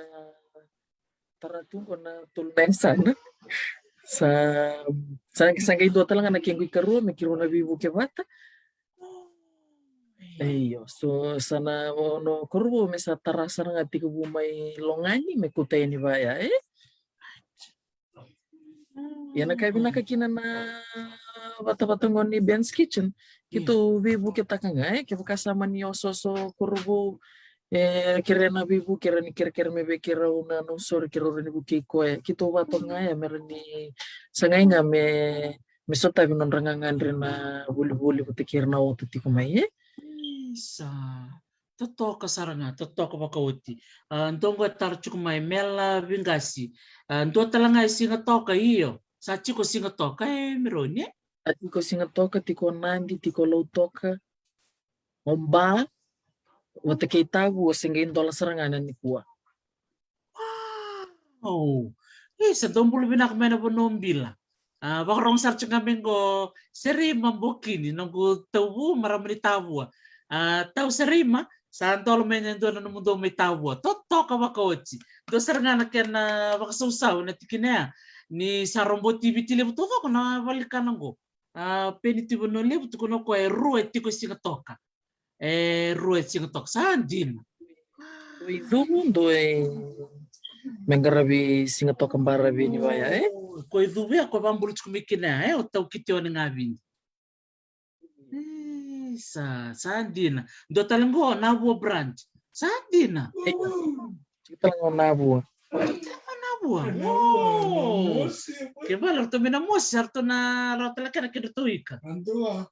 tara tu qo na tolu na yasana. Sa, sa, sa qai dua tale ga na kequ ikarua me keirau na veivuke vata. Io, so sa na, o, no, Korovou me sa tara sara ga tekivu mai Logani me kauta yani vaya, e? Ia na ka e vinaka kina na vatavata qo ni Ben's Kitchen, keitou veivuketaka ga, e, kevaka sa mani osooso Korovou, e, kerea na veivuke, rawa ni kerekere mai vei keirau na Nausori, keirau rawa ni vukei koya, keitou vatoka ga ya, me rawa ni sagai ga me, me sotavi nodra gagadre na volivoli vata kei ira na ota tiko mai, e? Isa. Totoka sara ga, totoka vakaoti. A, dua qo e taro tiko mai, Mela Viqasi. A, dua tale ga e Sigatoka, io. Sa tiko Sigatoka, e, Meroni, e? A tiko Sigatoka, tiko Nadi, tiko Lautoka. O Ba, vata kei Tavua, se qai dola sara ga na nikua. Wow! E, sa dou bula vinaka mai na vanua o Bila. A, vakarogo sara tiko ga mai qo Serima Bokini, noqu tauvu, marama ni Tavua. A, tau Serima, sa dola mai na dua na nomudou mai Tavua. Totoka vakaoti. Dua sara ga na kena vakasausau na tikina ya. Ni sa roboti Viti Levu taucoko na valenikana qo. A, Peni Tui Vanua Levu, tukuna o koya e rua e tiko e Sigatoka. E rua e Sigatoka, sa dina. Dua i Cuvu, dua i, me qaravi Sigatoka, baravi ni vaya, e? O, ko i Cuvu ya, ko vakabula tiko mai kina ya, e, o tau Kitione Gavini. E, sa, sa dina. Dua tale qo, Navua branch. Sa dina. E, tiko tale qo Navua. Tiko tale qo Navua. O. Ke vale, ratou mai na mosi, sa ratou na rawa tale kena kedratou ika.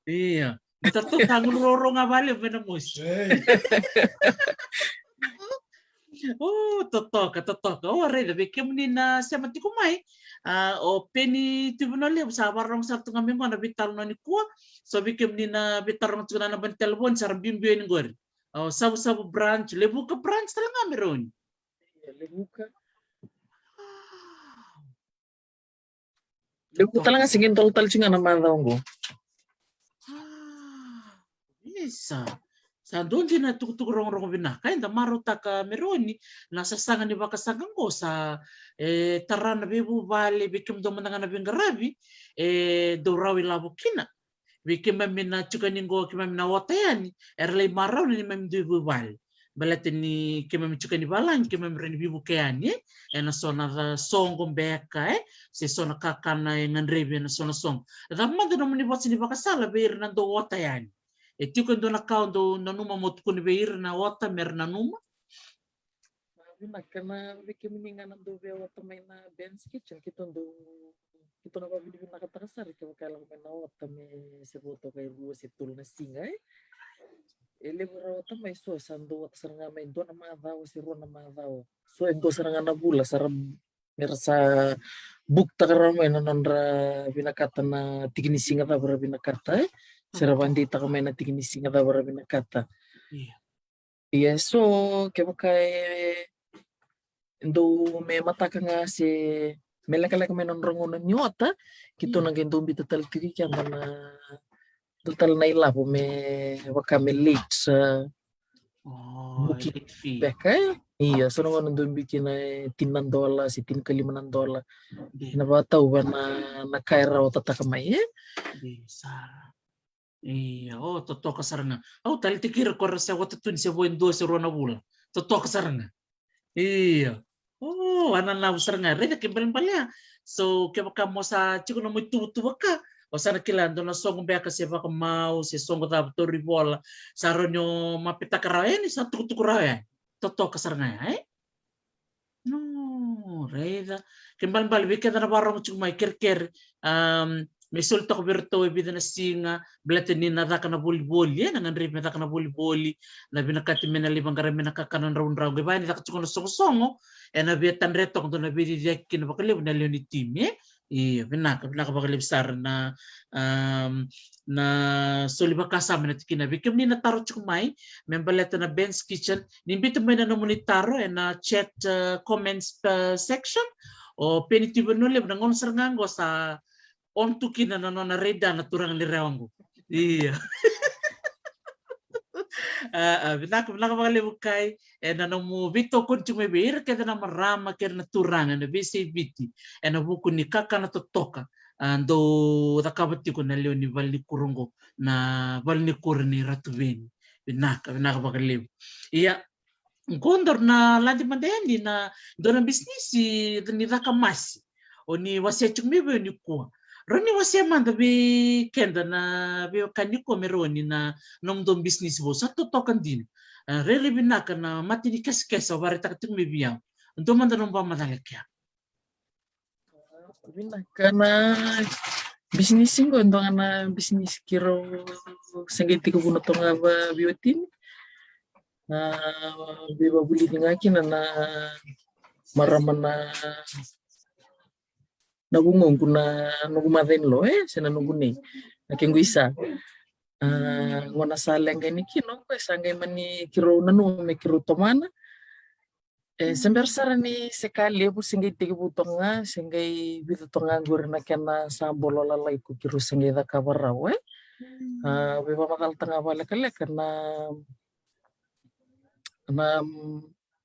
Ia. Ni tatou tagulu roro ga vale mai na mosi. Ei. O, totoka, totoka. O, raica, vei kemuni na sema tiko mai. A, o Peni Tui Vanua Levu, sa vakarogo sara tu ga mai qo na veitalanoa nikua. So vei kemuni na veitaroga tiko na naba ni telefoni, sa ra biubiu yani qori. O, Savusavu branch, Levuka branch tale ga, Meroni. Ia, Levuka. Levuka tale ga, se qai dola tale tiko ga na macawa qo. A, isa. Sa dua dina na tukutuku rogorogo vinaka. Eda marautaka, Meroni, na sasaga ni vakasaqa qo sa, e, tara na veivuvale vei kemudou mada ga na veiqaravi, e, dou rawa ilavo kina. Vei keimami na tiko yani qo, keimami na ota yani, era lai marau ni neimami dui vuvale. Baleta ni keimami tiko yani valagi, keimami rawa ni veivuke yani, e, ena so na ca-, soqo beka, e, se so na kakana e gadrevi ena so na soqo. Cava mada nomuni vosa ni vakasala vei ira na dau ota yani? E tiko e dua na ka o dau nanuma mo tukuna vei ira na ota mera nanuma? Vinaka, na vei kemuni ga na dau via ota mai na Ben's Kitchen, keitou dau, keitou na vakavinavinakataka sara kevaka e lako mai na ota me se vo toka e rua se tolu na siga, e. E levu era ota mai, so sa dau ota sara ga mai dua na macawa se rua na macawa. So e dua sara ga na vula sa ra, mera sa book-taka rawa mai na nodra vinakata na tiki ni siga cava ra vinakata, e. Se ra vakadeitaka mai na tiki ni siga cava ra vinakata. Ia. Ia, so kevaka e dou me mataka ga se me lekaleka mai na nodra gauna ni ota, keitou na qai dau biuta tale tiko i keda na dua tale na ilavo me vaka me late, e, booking beka, e? Ia, so na gauna dau biu kina e tini na dola se tinikalima na dola. Ena vakatauva na, na ka era otataka mai, e? Io, sa. Io, o, totoka sara ga. Au taleitaka ira ko ra se ota tu ni se vo e dua se rua na vula. Totoka sara ga. Io. O, ananavu sara ga. Raica ke balebale ya. So kevaka mo sa tiko na mo ituvatuva ka, o sa na kila dua na soqo beka se vakamau se soqo cava, tauri vola, sa rawa ni o mapetaka rawa yani, sa tukutuku rawa yani. Totoka sara ga ya, e? No, raica. Ke balebale vei keda na vakarorogo tiko mai, kerekere, am, me soli toka vei iratou e vica na siga, baleta ni na caka na volivoli, e, na gadrevi me caka na volivoli, na vinakati me na lai vaqarai mai na kakana draudrau, qai vaka ni caka tiko na sogosogo, ena via tadre toka dua na veiciciyaki kina vakalevu na lewe ni timi, e? Io, vinaka, vinaka vakalevu sara na, am, na soli vakasama ena tikina. Vei kemuni na taro tiko mai me baleta na Ben's Kitchen, ni biuta mai na nomuni taro ena chat, e, comments, e, section. O Peni Tui Vanua Levu, na gauna sara ga qo sa on tu kina na nona radar na turaga ni Rewa qo. Ia. A, a, vinaka, vinaka vakalevu Kai. E na nomu veitokoni tiko mai vei ira kece na marama kei ira na turaga e na veiyasai Viti e na vuku ni kakana totoka a dou cakava tiko na lewe ni valenikuro qo, na valenikuro ni Ratu Veni. Vinaka, vinaka vakalevu. Ia, qo dou na lade mada yani na dua na bisinisi ni caka masi o ni wasea tiko mai vei au nikua. Rawa ni wasea mada vei keda na veiwekani nikua me rawa ni na nomudou bisinisi vou sa totoka dina. A, rairai vinaka na mate ni kesakesa o vakaraitaka tiko mai vei au. Dua mada nomu vakamacala kea. Vinaka. Na bisinisi qo e dua ga na bisinisi keirau se qai tekivu na toga vaveiwatini. Na veivavulici ga kina na marama na na vugoqu na noqu mother-in-law, e, se na noqu nei, na kequ isa. A, gona sa leqa yani kina o koya sa qai mani keirau nanuma me keirau tomana. E, se bera sara ni se ka levu, se qai tekivu toka ga, se qai vica toka ga qori na kena sa bolo lalai ko keirau se qai cakava rawa, e. A, veivakamacalataka ga vakalekaleka na na,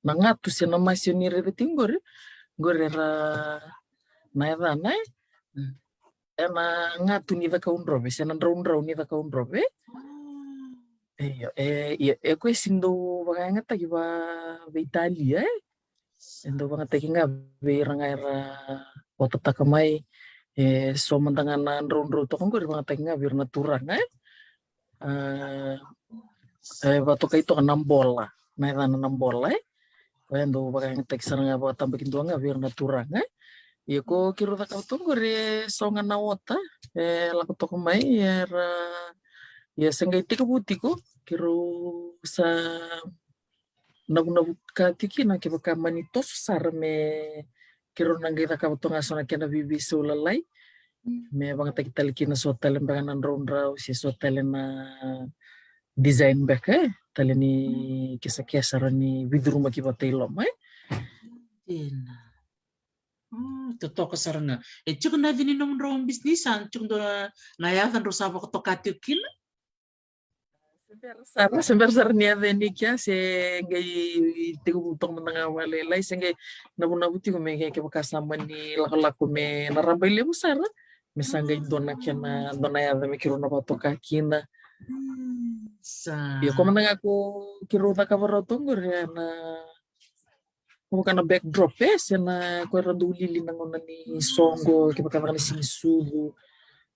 na gatu se na masi o ni raica tiko qori, qori era na yacana, e. E na gatu ni cakaudrove se na draudrau ni cakaudrove. Io, e, io, e koya e sega ni dau vakayagataki vaveitalia, e. E dau vagataki ga vei ira ga era otataka mai, e so mada ga na draudrau toka qori vagataki ga vei ira na turaga, e. A, e vakatokai toka na bola, na yacana na bola, e. Koya e dau vakayagataki sara ga vakatabakidua ga vei ira na turaga, e. Ia ko keirau cakava toka qori e so ga na ota e lako toka mai era, ia se qai tekivu tiko, keirau sa navunavuka tiko kina kevaka mani toso sara me keirau na qai cakava toka ga so na kena veiveisau lalai. Me vagataki tale kina so tale beka na draudrau se so tale na design beka, e, tale ni kesakesa rawa ni veicurumaki vata i loma, e. Dina. Mm, totoka sara ga. E tiko na yaca ni nomudrau bisinisi, a tiko dua na yaca drau sa vakatoka tiko kina? Se bera sara, se bera sara ni yaca yani kea, se qai tekivu toka mada ga vakalailai, se qai navunavu tiko me ke, kevaka sa mani lakolako me na rabailevu sara, me sa qai dua na kena, dua na yaca me keirau na vakatoka kina. Mm, sa. Ia ko mada ga ko keirau cakava rawa toka qori, e na Ko vaka na backdrop, e, se na ko era dau lili na gauna ni soqo, kevaka caka ni siganisucu.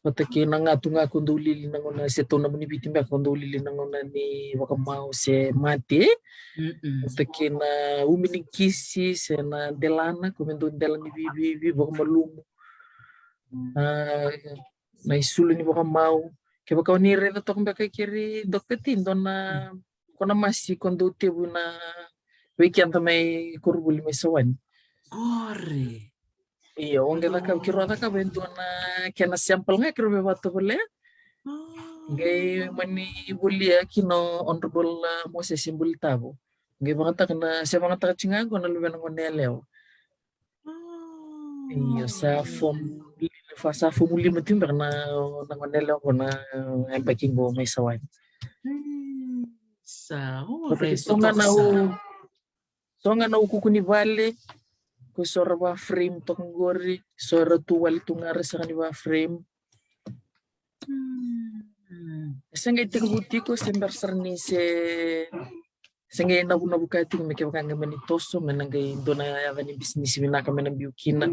Vata kei na gatu ga ko dau lili na gauna, se tau na muni Viti beka ko dau lili na gauna ni vakamau se mate. Mm-mm. Vata kei na umi ni kisi, se na delana, ko me dau dela ni vivivi, vakamalumu. A, na isulu ni vakamau. Kevaka o ni raica toka beka keri doketi, dua na ko na masi ko dau tevu na vei keda mai koronivuli mai Sawani. Qori. Io, o qai cakava, keirau a cakava e dua na kena sample ga keirau via vakatovolea. Qai mani volia kina o Honorable, a, Moses Bulitavo. Qai vagataka na, se vagataka tiko ga qo na luvena gone yalewa. Io, sa form, fa sa form lima tiko beka na, na gone yalewa qo na, e, yabaki qo mai Sawani. Mm, sa, o, vata kei so ga na u-, so ga na ukuku ni vale, ko so ra va frame toka qori, so ra tu wale tu ga ra sega ni va frame. Mm. Se qai tekivu tiko, se bera sara ni se Se qai navunavuka tiko me kevaka qai mani toso, me na qai dua na yaca ni bisinisi vinaka me na biu kina.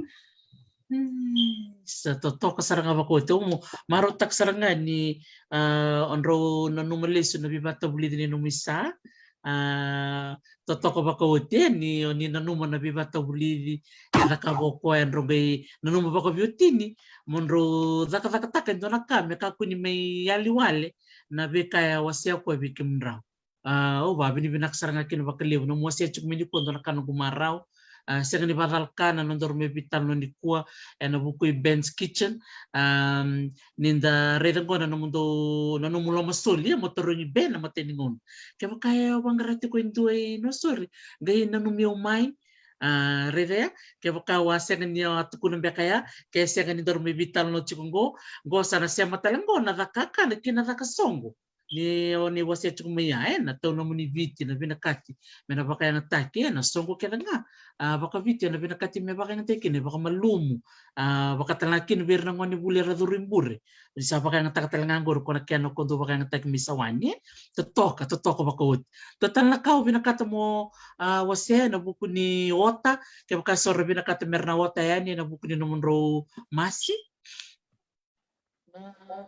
Mm, sa totoka sara ga vakaoti. Au marautaka sara ga ni, a, o drau nanuma lesu na veivakavulici ni nomu isa. A, totoka vakaoti, e, ni o ni nanuma na veivakavulici e cakava o koya, drau qai nanuma vakaveiwatini mo drau cakacakataka e dua na ka me kakua ni mai yali wale na veika e a wasea o koya vei kemudrau. A, au vakavinavinaka sara ga kina vakalevu na nomu wasea tiko mai nikua, dua na ka noqu marau. A, sega ni vakacalaka na nodaru mai veitalanoa nikua ena vuku i Ben's Kitchen. Am, ni da raica qo na nomudou, na nomu lomasoli, e, mo tarogi Ben na imatai ni gauna. Kevaka e o vaqara tiko e dua i Nausori, qai nanumi au mai. A, raica ya, kevaka au a sega ni a tukuna beka ya, ke sega ni daru mai veitalanoa tiko qo, qo sa na sema tale qo na caka kakana kei na caka soqo. Ni o ni wasea tiko mai ya, e, na tau nomuni Viti, na vinakati me na vakayagataki, e, na soqo kece ga. A, vakaviti, e, na vinakati me vakayagataki kina, e, vakamalumu. A, vakatalega kina vei ira na gone vuli era curu i bure. Ni sa vakayagataka tale ga qori ko na kena ko dou vakayagataki mai Sawani, e. Totoka, totoka vakaoti. Dua tale na ka au vinakata mo, a, wasea ena vuku ni ota, kevaka so ra vinakata me ra na ota yani ena vuku ni nomudrau masi. Na, na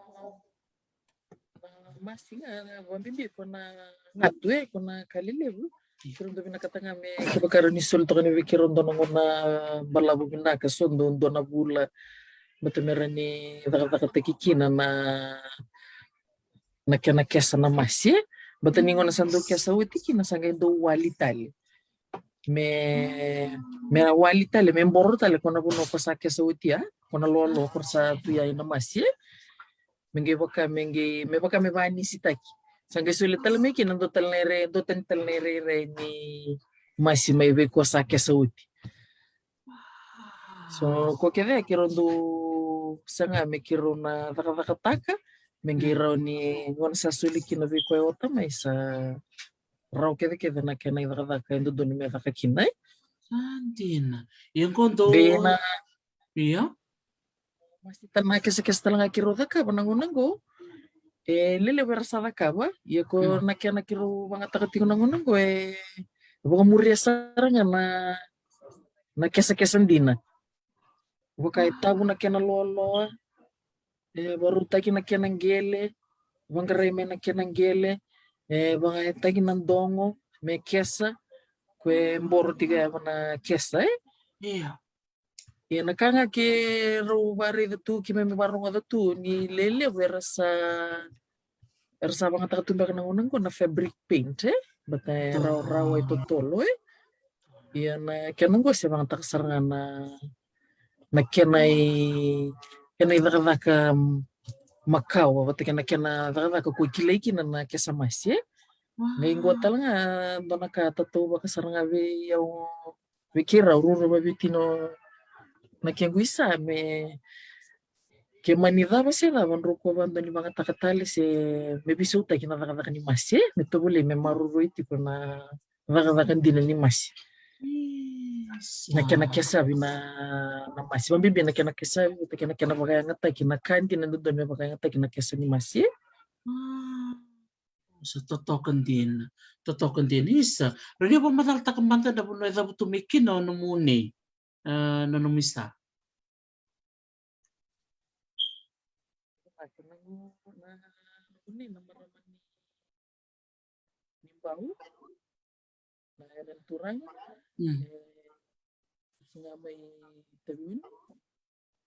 masi ga, vabibi ko na gatu, e, ko na ka lelevu. Keirau dau vinakata ga me kevaka rau ni soli toka ni vei keirau dua na gauna balavu vinaka, so dua, dua na vula, baleta me ra ni cakacakataki kina na, na kena kesa na masi, e. Baleta ni gauna sa dau kesa oti kina sa qai dau wali tale. Me, me ra wali tale, me boro tale ko na vanua ko sa kesa oti ya, ko na loaloa ko ra sa tu ya ina masi, e. Me qai vaka, me qai, me vaka me vanisitaki. Sa qai soli tale mai kina dua tale na ire, dua tani tale na irairai ni masi mai vei ko sa kesa oti. So ko kece keirau dau saga me keirau na cakacakataka, me qai rawa ni gauna sa soli kina vei koya ota mai sa rawa kecekece na kena icakacaka e dodonu me caka kina, e. A, dina. Ia qo dou, qai na, ia, masi tale na kesakesa tale ga keirau cakava na gauna qo. E lelevu era sa cakava, ia ko na kena keirau vagataka tiko na gauna qo, e vakamuria sara ga na, na kesakesa dina. Vaka e tavu na kena loaloa, e vakarautaki na kena qele, vaqarai mai na kena qele, e vakayagataki na dogo me kesa, ko e boro tiko ya na kesa, e. Ia. Ia na ka ga keirau vakaraica tu, keimami vakarogoca tu ni lelevu era sa, era sa vagataka tu beka na gauna qo na fabric paint, e. Baleta e rawarawa, e totolo, e. Ia na kena qo se vagataka sara ga na, na kena i, kena icakacaka, mm, makawa vata kei na kena cakacaka ko kilai kina na kesa masi, e. Qai qo tale ga dua na ka tatauvaka sara ga vei au, vei keirau ruarua vaveiwatini na kequ isa, me ke mani cava se cava drau ko vadua ni vagataka tale se me veisautaki na cakacaka ni masi, e, me tovolei me maroroi tiko na cakacaka dina ni masi. Na kena kesavi na, na masi, vabibi na kena kesavi, vata kei na kena vakayagataki na ka dina e dodonu me vakayagataki na kesa ni masi, e. Sa totoka dina, totoka dina. Isa, rawa ni vakamacalataka mada na vanua e cavutu mai kina o nomuni, e, na nomu isa? Na, na, na, na marama ni, ni Bau. Na yaya ni turaga. Mm. E, susu ga mai Taveuni.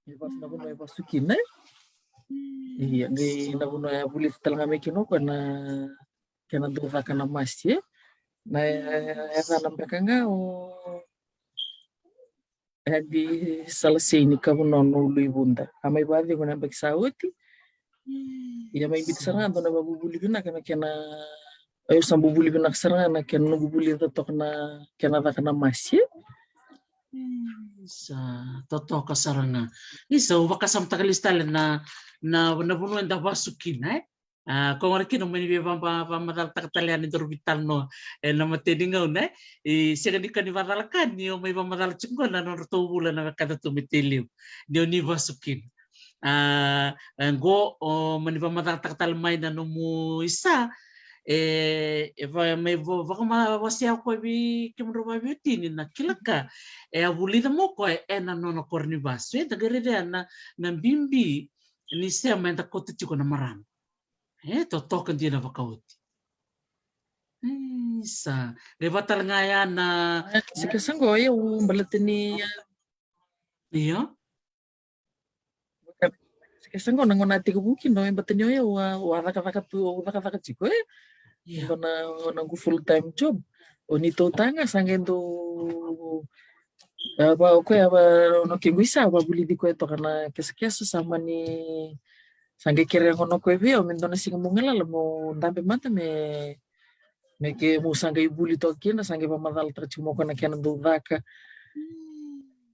E vasu na vanua e vasu kina, e. Ia, qai na vanua e vulica tale ga mai kina o koya na kena dau caka na masi, e. Na, e, yacana beka ga o Adi Salasei ni Kavunono Uluivuda. A mai vakacegu na yabaki sa oti. Ia mai biuta sara ga dua na vakavuvuli vinaka na kena, au sa vuvuli vinaka sara ga na kena noqu vulica toka na kena caka na masi. Isa, totoka sara ga. Isa, au vakasamataka lesu tale na, na, na vanua eda vasu kina, e. A, ko gona kina o mai ni vei vamacala, vamacalataka tale yani daru veitalanoa ena imatai ni gauna, e. E sega ni ka ni vacala ka ni o mai vamacala tiko qo na nodratou vula na wekada tu mai Tailevu, ni o ni vasu kina. A, e, qo o mani vamacalataka tale mai na nomu isa, e, e va, mai va, vakamawasea o koya vei kemudrau vaveiwatini na kila ka e a vulica mai o koya ena nona koro ni vasu, e. Da qai raica na, na bibi ni sema eda kauta tiko na marama. E totoka dina vakaoti. Isa, qai vaka tale ga ya na, e, sa kesa qo, e, au baleta ni, e, io. Sa kesa qo na gauna a tekivu kina, e, baleta ni o yau, au a cakacaka tu, au cakacaka tiko, e. Io. Qo na, na noqu full time job. O ni tautaga sa qai dau, e, va, o koya, va, o na kequ isa, vavulici koya toka na kesakesa, sa mani, sa qai kerea gona o koya vei au me dua na siga meu galala meu dabe mada me, me keu sa qai vuli toka kina, sa qai vamacalataka tiko mai o koya na kena dau caka.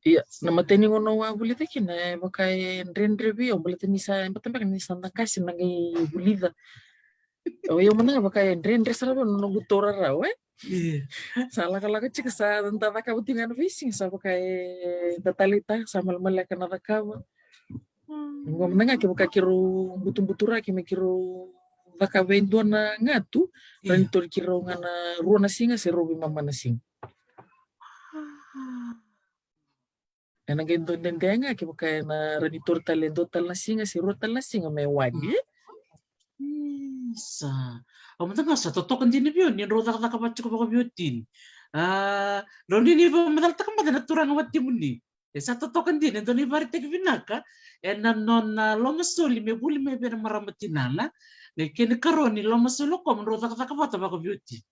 Ia, na imatai ni gauna au a vulica kina, e vaka e dredre vei au, baleta ni sa, e vata beka ni sa na qase na qai vulica. O yau mada ga vaka e dredre sara vei au na noqu taura rawa, e? Io. Sa lakolako tiko, sa da cakava tiko ga na veisiga, sa vaka eda taleitaka, sa malemaleka na cakava. Qo mada ga kevaka keirau butubuturaki me keirau cakava e dua na gatu, rawa ni tauri keirau ga na rua na siga se rua veimama na siga. Ena qai dua dede ga kevaka ena rawa ni tauri tale e dua tale na siga se rua tale na siga me wadi. Isa. Au mada ga sa totoka dina vei au ni drau cakacaka vata tiko vakaveiwatini. A, drau ni ni vakamacalataka mada na turaga watimuni. E sa totoka dina, e dua na ivakaraitaki vinaka ena nona lomasoli me vuli mai vei na marama tinana. Na kena ikarua ni lomasoli o koya mo drau cakacaka vata vakaveiwatini.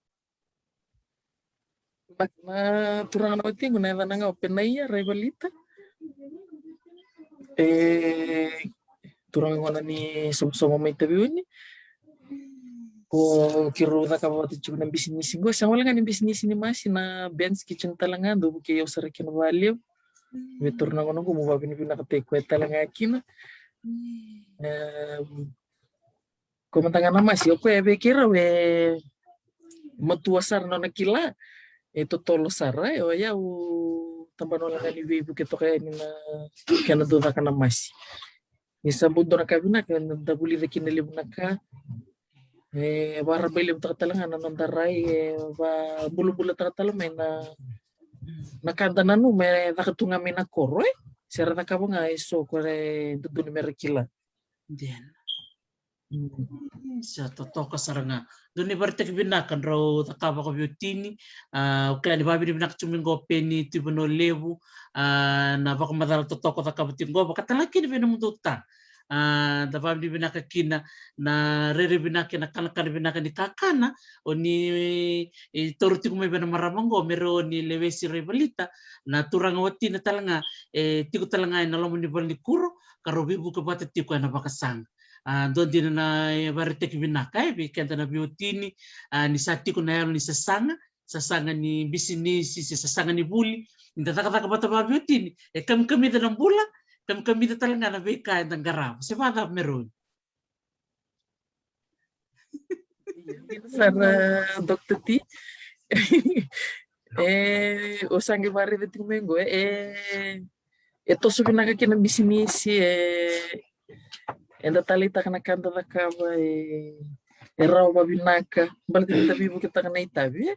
Na turaga na watiqu na yacana ga o Penaia Raivalita. E turaga gona ni somosomo mai Taveuni. Ko keirau cakava vata tiko na bisinisi qo, sega wale ga ni bisinisi ni masi, na Ben's Kitchen tale ga, dau vukei au sara kina vakalevu. Vei turaga gona qo, mo vakavinavinakataki koya tale ga kina. Em, Ko mada ga na masi, o koya vei keirau e matua sara na nona kila, e totolo sara, e, o yau tabana wale ga ni veivuke toka yani na kena dau caka na masi. Ni sa bau dua na ka vinaka, da vulica kina levu na ka. E vakarabailevutaka tale ga na noda rai, e vabulabulataka tale mai na, na ka da nanuma e caka tu ga mai na koro, e. Se ra cakava ga e so ko ra dodonu me ra kila. Dina. Mm. Sa totoka sara ga. Dua na ivakaraitaki vinaka drau cakava vakaveiwatini. A, au kila ni vakavinavinaka tiko mai qo Peni Tuivanua Levu, a, na vakamacala totoka o cakava tiko qo, vaka tale ga kina vei nomudou ta. A, da vakavinavinaka kina na rairai vinaka, na kanakana vinaka ni kakana o ni, e, taura tiko mai vei na marama qo me rawa ni lewesi Raivalita, na turaga watina tale ga e tiko tale ga ena loma ni valenikuro, ka rau veivuke vata tiko ena vakasaqa. A, dua dina na, e, vakaraitaki vinaka, e, vei keda na veiwatini, a, ni sa tiko na yalo ni sasaga, sasaga ni bisinisi se sasaga ni vuli, ni da cakacaka vata vakaveiwatini, e kamikamica na bula, kamikamica tale ga na veika eda qarava. Se vakacava, Meroni? Dina sara, Doctor T. E, o sa qai vakaraica tiko mai qo, e, e toso vinaka kina bisinisi, e, eda taleitaka na ka da cakava, e, e rawa vavinaka, baleta ni da veivuketaka na itavi, e.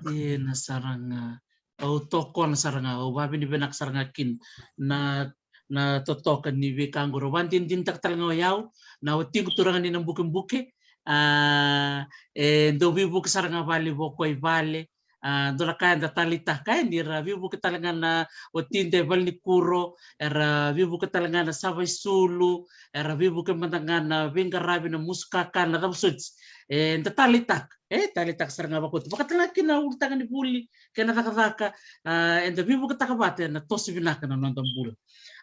Dina sara ga. Au tokona sara ga, au vakavinavinaka sara ga kina na, na totoka ni veika qori. Au vakadinadinataka tale ga o yau, na watiqu turaga ni Nabukebuke, a, e dau veivuke sara ga vakalevu o koya i vale. A, dua na ka eda taleitaka, e, ni ra veivuke tale ga na watida e valenikuro, era veivuke tale ga na savaisulu, era veivuke mada ga na veiqaravi, na musu kakana, na cava soti. E, da taleitaka, e, taleitaka sara ga vakaoti. Vaka tale ga kina ulutaga ni vuli kei na cakacaka, a, eda veivuketaka vata ena toso vinaka na noda bula.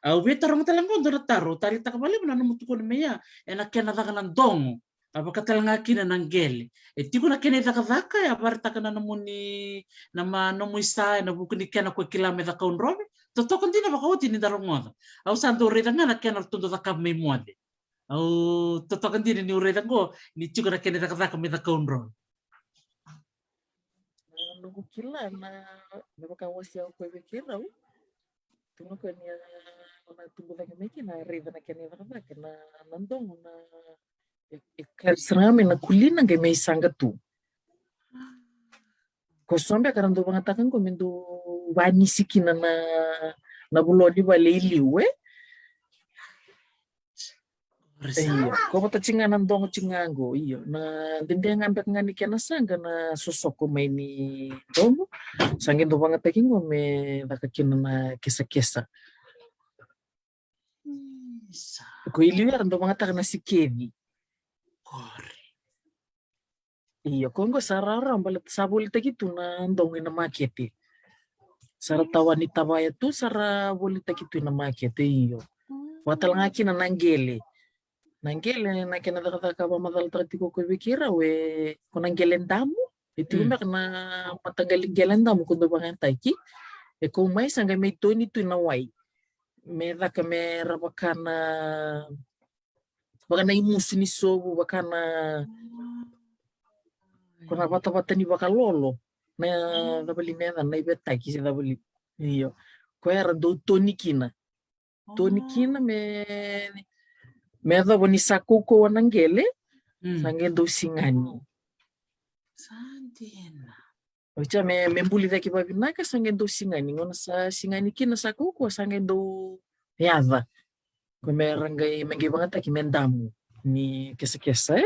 Au via taroga tale ga qo dua na taro, au taleitaka vakalevu na nomu tukuna mai ya ena kena caka na dogo. A, vaka tale ga kina na qele. E tiko na kena icakacaka, e a vakaraitaka na nomuni, na ma, nomu isa, ena vuku ni kena ko kila me cakaudrove. Totoka dina vakaoti ni da rogoca. Au sa dau raica ga na kena ratou dau cakava mai moce. Au totoka dina niu raica qo ni tiko na kena icakacaka me cakaudrove. Na noqu kila na, me vaka wasea o koya vei keirau. Tukuna o koya ni a, na tubu cake mai kina, a raica na kena icakacaka, na, na dogo, na, e, e kari sara ga mai na kulina qai mai saqa tu. Ko so beka ra dau vagataka qo me dau vanisi kina na, na volo ni vale i liu, e? Io, ko vata tiko ga na dogo tiko ga qo, io. Na dede ga beka ga ni kena saqa na sosoko mai ni dogo. Sa qai dau vagataki qo me caka kina na kesakesa. Isa. Ko i liu era dau vagataka na sikeci. Kore. Io, ko qo sa rawarawa baleta sa volitaki tu na dogo ina makete. Sa ra tawa ni tavaya tu, sa ra volitaki tu ina makete, io. Vaka tale ga kina na qele. Na qele, na kena cakacaka vakamacalataka tiko o koya vei keirau, e, ko na qele damu. E tiko beka na mataqali qele damu ko dau vagataki. E kau mai sa qai mai toni tu na wai me caka me ra vaka na, vaka na imusu ni sovu, vaka na ko na vatavata ni vakalolo na cava li na yacana, na ivetaki se cava li. Io. Koya era dau toni kina. Toni kina me, me yacova ni sa kaukauwa na qele. Sa qai dau sigani. Sa dina. Oti ya me, me buli cake vavinaka sa qai dau sigani. Gauna sa sigani kina sa kaukauwa sa qai dau yaca. Ko me ra qai, me qai vagataki me damu ni kesakesa, e?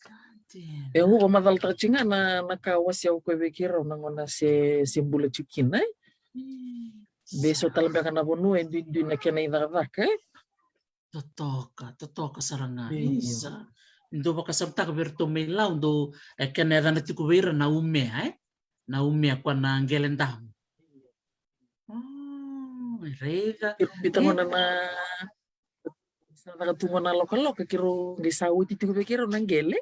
Sa dina. E au vakamacalataka tiko ga na, na ka wasea o koya vei keirau na gauna se, se bula tiko kina, e? Vei so tale beka na vanua e duidui na kena icakacaka, e? Totoka, totoka sara ga. Io. Isa. Dou vakasamataka vei iratou mai Lau, dou, e, kena yacana tiko vei ira na umea, e? Na umea ko na qele damu. O, raica. Keirau bita gona na, sa caka tu gona na lokaloka, keirau qai sa oti tiko vei keirau na qele.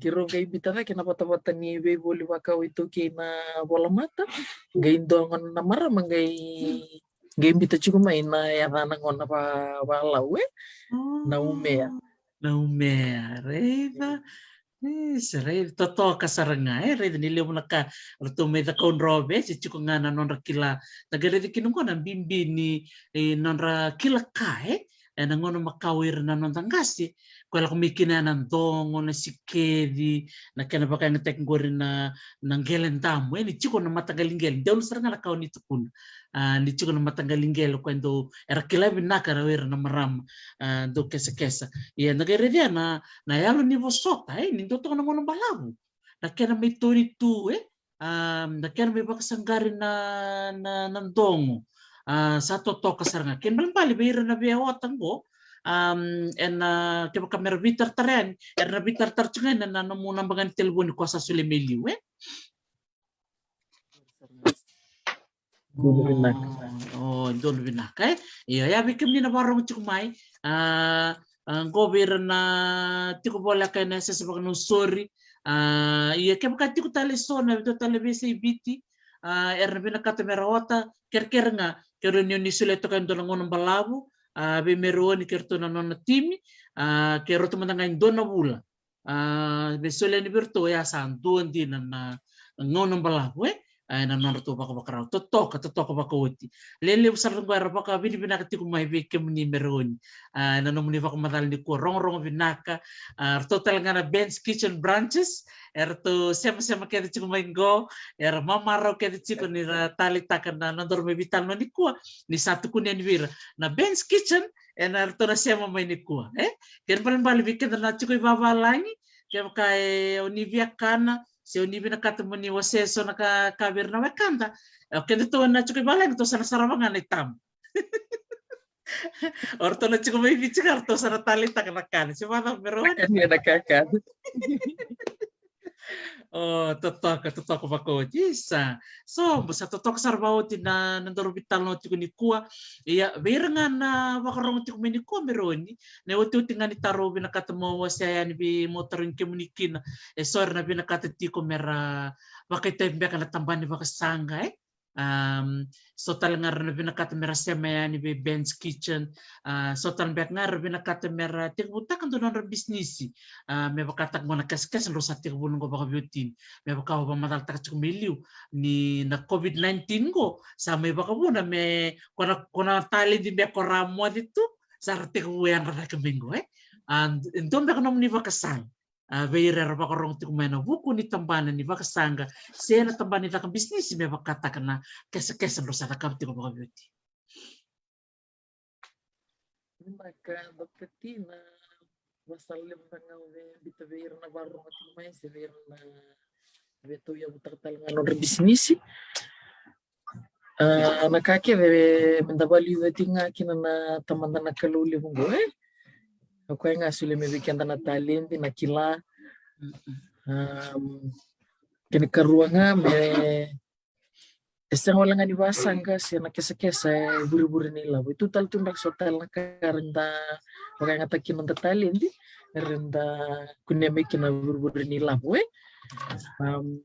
Keirau qai bita cake na vatavata ni veivoli vakau iTaukei na volamata. Qai dua gona na marama qai, qai bita tiko mai na yacana gona va, valau, e? Na umea. Na umea, raica. E, sa raica, totoka sara ga, e, raica ni levu na ka ratou mai cakaudrove, se tiko ga na nodra kila. Da qai raica kina qo na bibi ni, e, nodra kila ka, e, e na gauna makawa ira na noda qase, ko e lako mai kina na dogo, na sikeci, na kena vakayagataki qori na, na qele damu, e, ni tiko na mataqali qele, donu sara ga na ka o ni tukuna. A, ni tiko na mataqali qele ko e dau, era kila vinaka ra o ira na marama, a, dau kesakesa. Ia, da qai raica na, na yalo ni vosota, e, ni dua toka na gauna balavu. Na kena mai toni tu, e, a, na kena mai vakasaqari na, na, na dogo. A, sa totoka sara ga. Kena ibalebale vei ira na veiyawa qo, a, e na kevaka me ra veitaratara yani, era na veitaratara tiko ga ena, na nomu naba ga ni telefoni ko sa solia mai liu, e? Donu vinaka. O, o, donu vinaka, e? Io, ia vei kemuni na vakarorogo tiko mai, a, a, qo vei ira na tiko voleka ena yasayasa vakaNausori, a, ia kevaka tiko tale eso na dua tale veiyasai Viti, a, era na vinakata me ra ota, kerekere ga, ke rawa ni o ni solia toka e dua na gauna balavu, a, vei Mereoni kei ratou na nona timi, a, ke rauta mada ga e dua na vula. A, me solia yani vei iratou, oya sa dua dina na gauna balavu, e? A, ena nodratou vakavakarau. Totoka, totoka vakaoti. Lelevu sara qo era vakavinavinaka tiko mai vei kemuni Mereoni. A, ena nomuni vakamacala nikua, rogorogo vinaka. A, ratou tale ga na Ben's Kitchen Brunches, eratou semasema kece tiko mai qo, era mamarau kece tiko ni ra taleitaka na nodaru mai veitalanoa nikua, ni sa tukuni yani vei ira na Ben's Kitchen, ena ratou na sema mai nikua, e? Kena ibalebale vei keda na tiko i vavalagi, kevaka e o ni via kana, se o ni vinakata mo ni wasea eso na ka, ka vei ira na wekada. E, o kedatou na tiko i vavalagi, tou sa na sarava ga na itamu. O ratou na tiko mai Viti ga, ratou sa na taleitaka na kana. Se vacava Mereoni? Kakana, kakana. O, totoka, totoka vakaoti. Isa. So, sa totoka sara vakaoti na, na nodaru veitalanoa tiko nikua. Ia, vei ira ga na vakarorogo tiko mai nikua Mereoni, na iotioti ga ni taro vinakata mo wasea yani vei, mo tarogi kemuni kina. Eso era na vinakata tiko me ra vakaitavi beka na tabana ni vakasaqa, e? Am, so tale ga era na vinakata me ra sema yani vei Ben's Kitchen, a, so tale beka ga era vinakata me ra tekivutaka dua na nodra bisinisi, a, me vakataka qo na kesakesa drau sa tekivuna qo vakaveiwatini. Me vaka au vakamacalataka tiko mai liu, ni na COVID nineteen qo, sa mai vakavuna me, ko na, ko na taledi beka ko ra moce tu, sa ra tekivu yadra cake mai qo, e? A, e dua beka nomuni vakasala, a, vei ira era vakarorogo tiko mai ena vuku ni tabana ni vakasaqa, se na tabana ni caka bisinisi me vakataka na kesakesa drau sa cakava tiko vakaveiwatini. Vinaka, Doctor T, na vakasala levu ga au via biuta vei ira na vakarorogo tiko mai, se vei ira na via tauyavutaka tale ga na nodra bisinisi. A, na ka kece me da vakaliuca tiko ga kina na Tamada na Kalou levu qo, e? O koya ga solia mai vei keda na taledi, na kila. Am, kena ikarua ga me, e sega wale ga ni vakasaqa se na kesakesa e vurevure ni lavo. E tu tale tu beka so tale na ka era da vakayagataka kina noda taledi, era da kunea mai kina vurevure ni lavo, e? Am,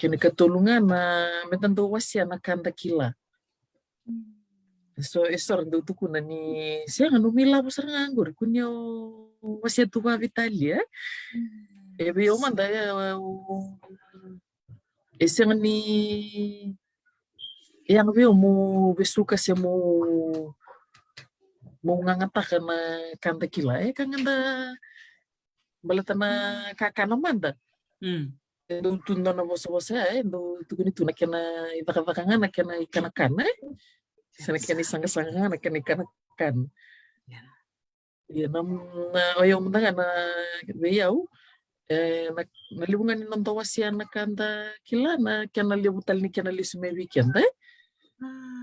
kena ikatolu ga na me da dau wasea na ka da kila. So e so ra dau tukuna ni sega, nomu ilavo sara ga qori, kua ni o wasea tu vakaveitalia. E vei au mada, e, e sega ni, e yaga vei au meu vesuka se meu, meu gagataka na ka da kila. E ka ga da, baleta na kakana mada. E dau tu dua na vosavosa, e dau tukuni tu na kena icakacaka ga na kena ikanakana, e. Se na kena isaqasaqa ga na kena ikanakana. Ia na, na, o yau mada ga na vei au, e, na, na levu ga ni noda wasea na ka da kila, na kena levu tale ni kena lesu mai vei keda, e.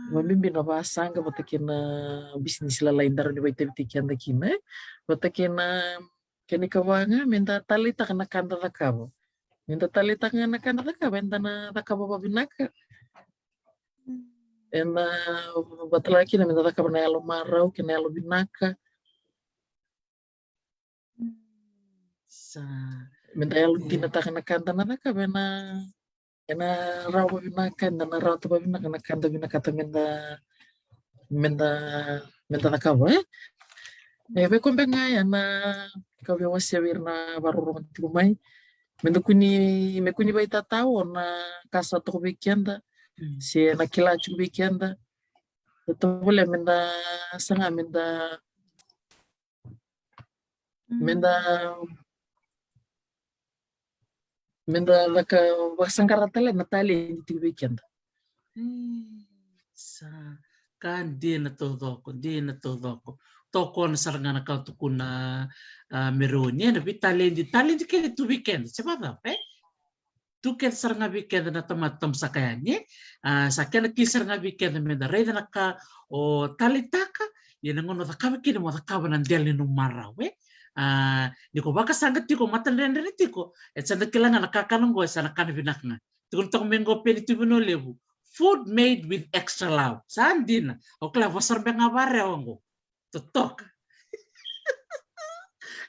Vabibi na vasaqa vata kei na bisinisi lalai da rawa ni vakaitavitaki keda kina, e. Vata kei na kena ikava ga me da taleitaka na ka da cakava. Me da taleitaka ga na ka da cakava, eda na cakava vavinaka. Ena vata tale ga kina me da cakava na yalo marau kei na yalo vinaka. Sa me da yalo dinataka na ka da na cakava, ena, ena rawa vavinaka, eda na rawata vavinaka na ka da vinakata me da, me da, me da cakava, e. E vei koya beka ga ya na ka au via wasea vei ira na vakarorogo tiko mai. Me da kua ni, me kua ni vakatatao na ka sa toka vei keda se na kila tiko vei keda. Da tovolea me da saga me da, me da, me da caka, vakasaqara tale na taledi tiko vei keda. Sa ka dina taucoko, dina taucoko. Tokona sara ga na ka au tukuna, a, Meroni, ena veitaledi, taledi kece tu vei keda, se vakacava, e? Tu kece sara ga vei keda na tamata tabu saka yani, e? A, sa kena ki sara ga vei keda me da raica na ka o taleitaka, ia na gauna o cakava kina mo cakava na dela ni nomu marau, e? A, ni ko vakasaqa tiko, matadredredre tiko, e sa da kila ga na kakana oqo e sa na kana vinaka ga. Tukuna toka mai oqo Peni Tuivanua Levu, food made with extra love. Sa dina. Au kila vosa beka ga varewa oqo. Totoka.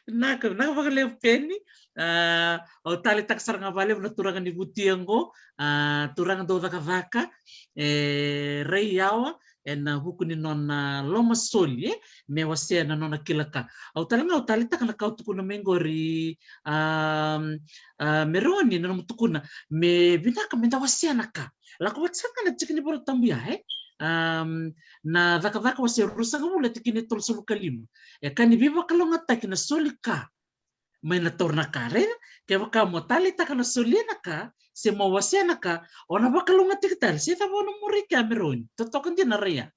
Vinaka, vinaka vakalevu Peni. A, au taleitaka sara ga vakalevu na turaga ni Vutia oqo, a, turaga dau cakacaka, e, rai yawa ena vuku ni nona lomasoli, e, me wasea na nona kila ka. Au tale ga, au taleitaka na ka au tukuna mai qori, a, a, Meroni, na nomu tukuna me vinaka me da wasea na ka. Lako vata sara ga na tiki ni Vola Tabu ya, e? Am, na Cakacaka wase ruasagavulu, tikina e tolusagavulu ka lima. E ka ni veivakalougatataki na soli ka mai na taura na ka, raica? Kevaka mo taleitaka na solia na ka se mo wasea na ka, o na vakalougatataki tale. Se cava o na muri kea, Meroni? Totoka dina, rai ya.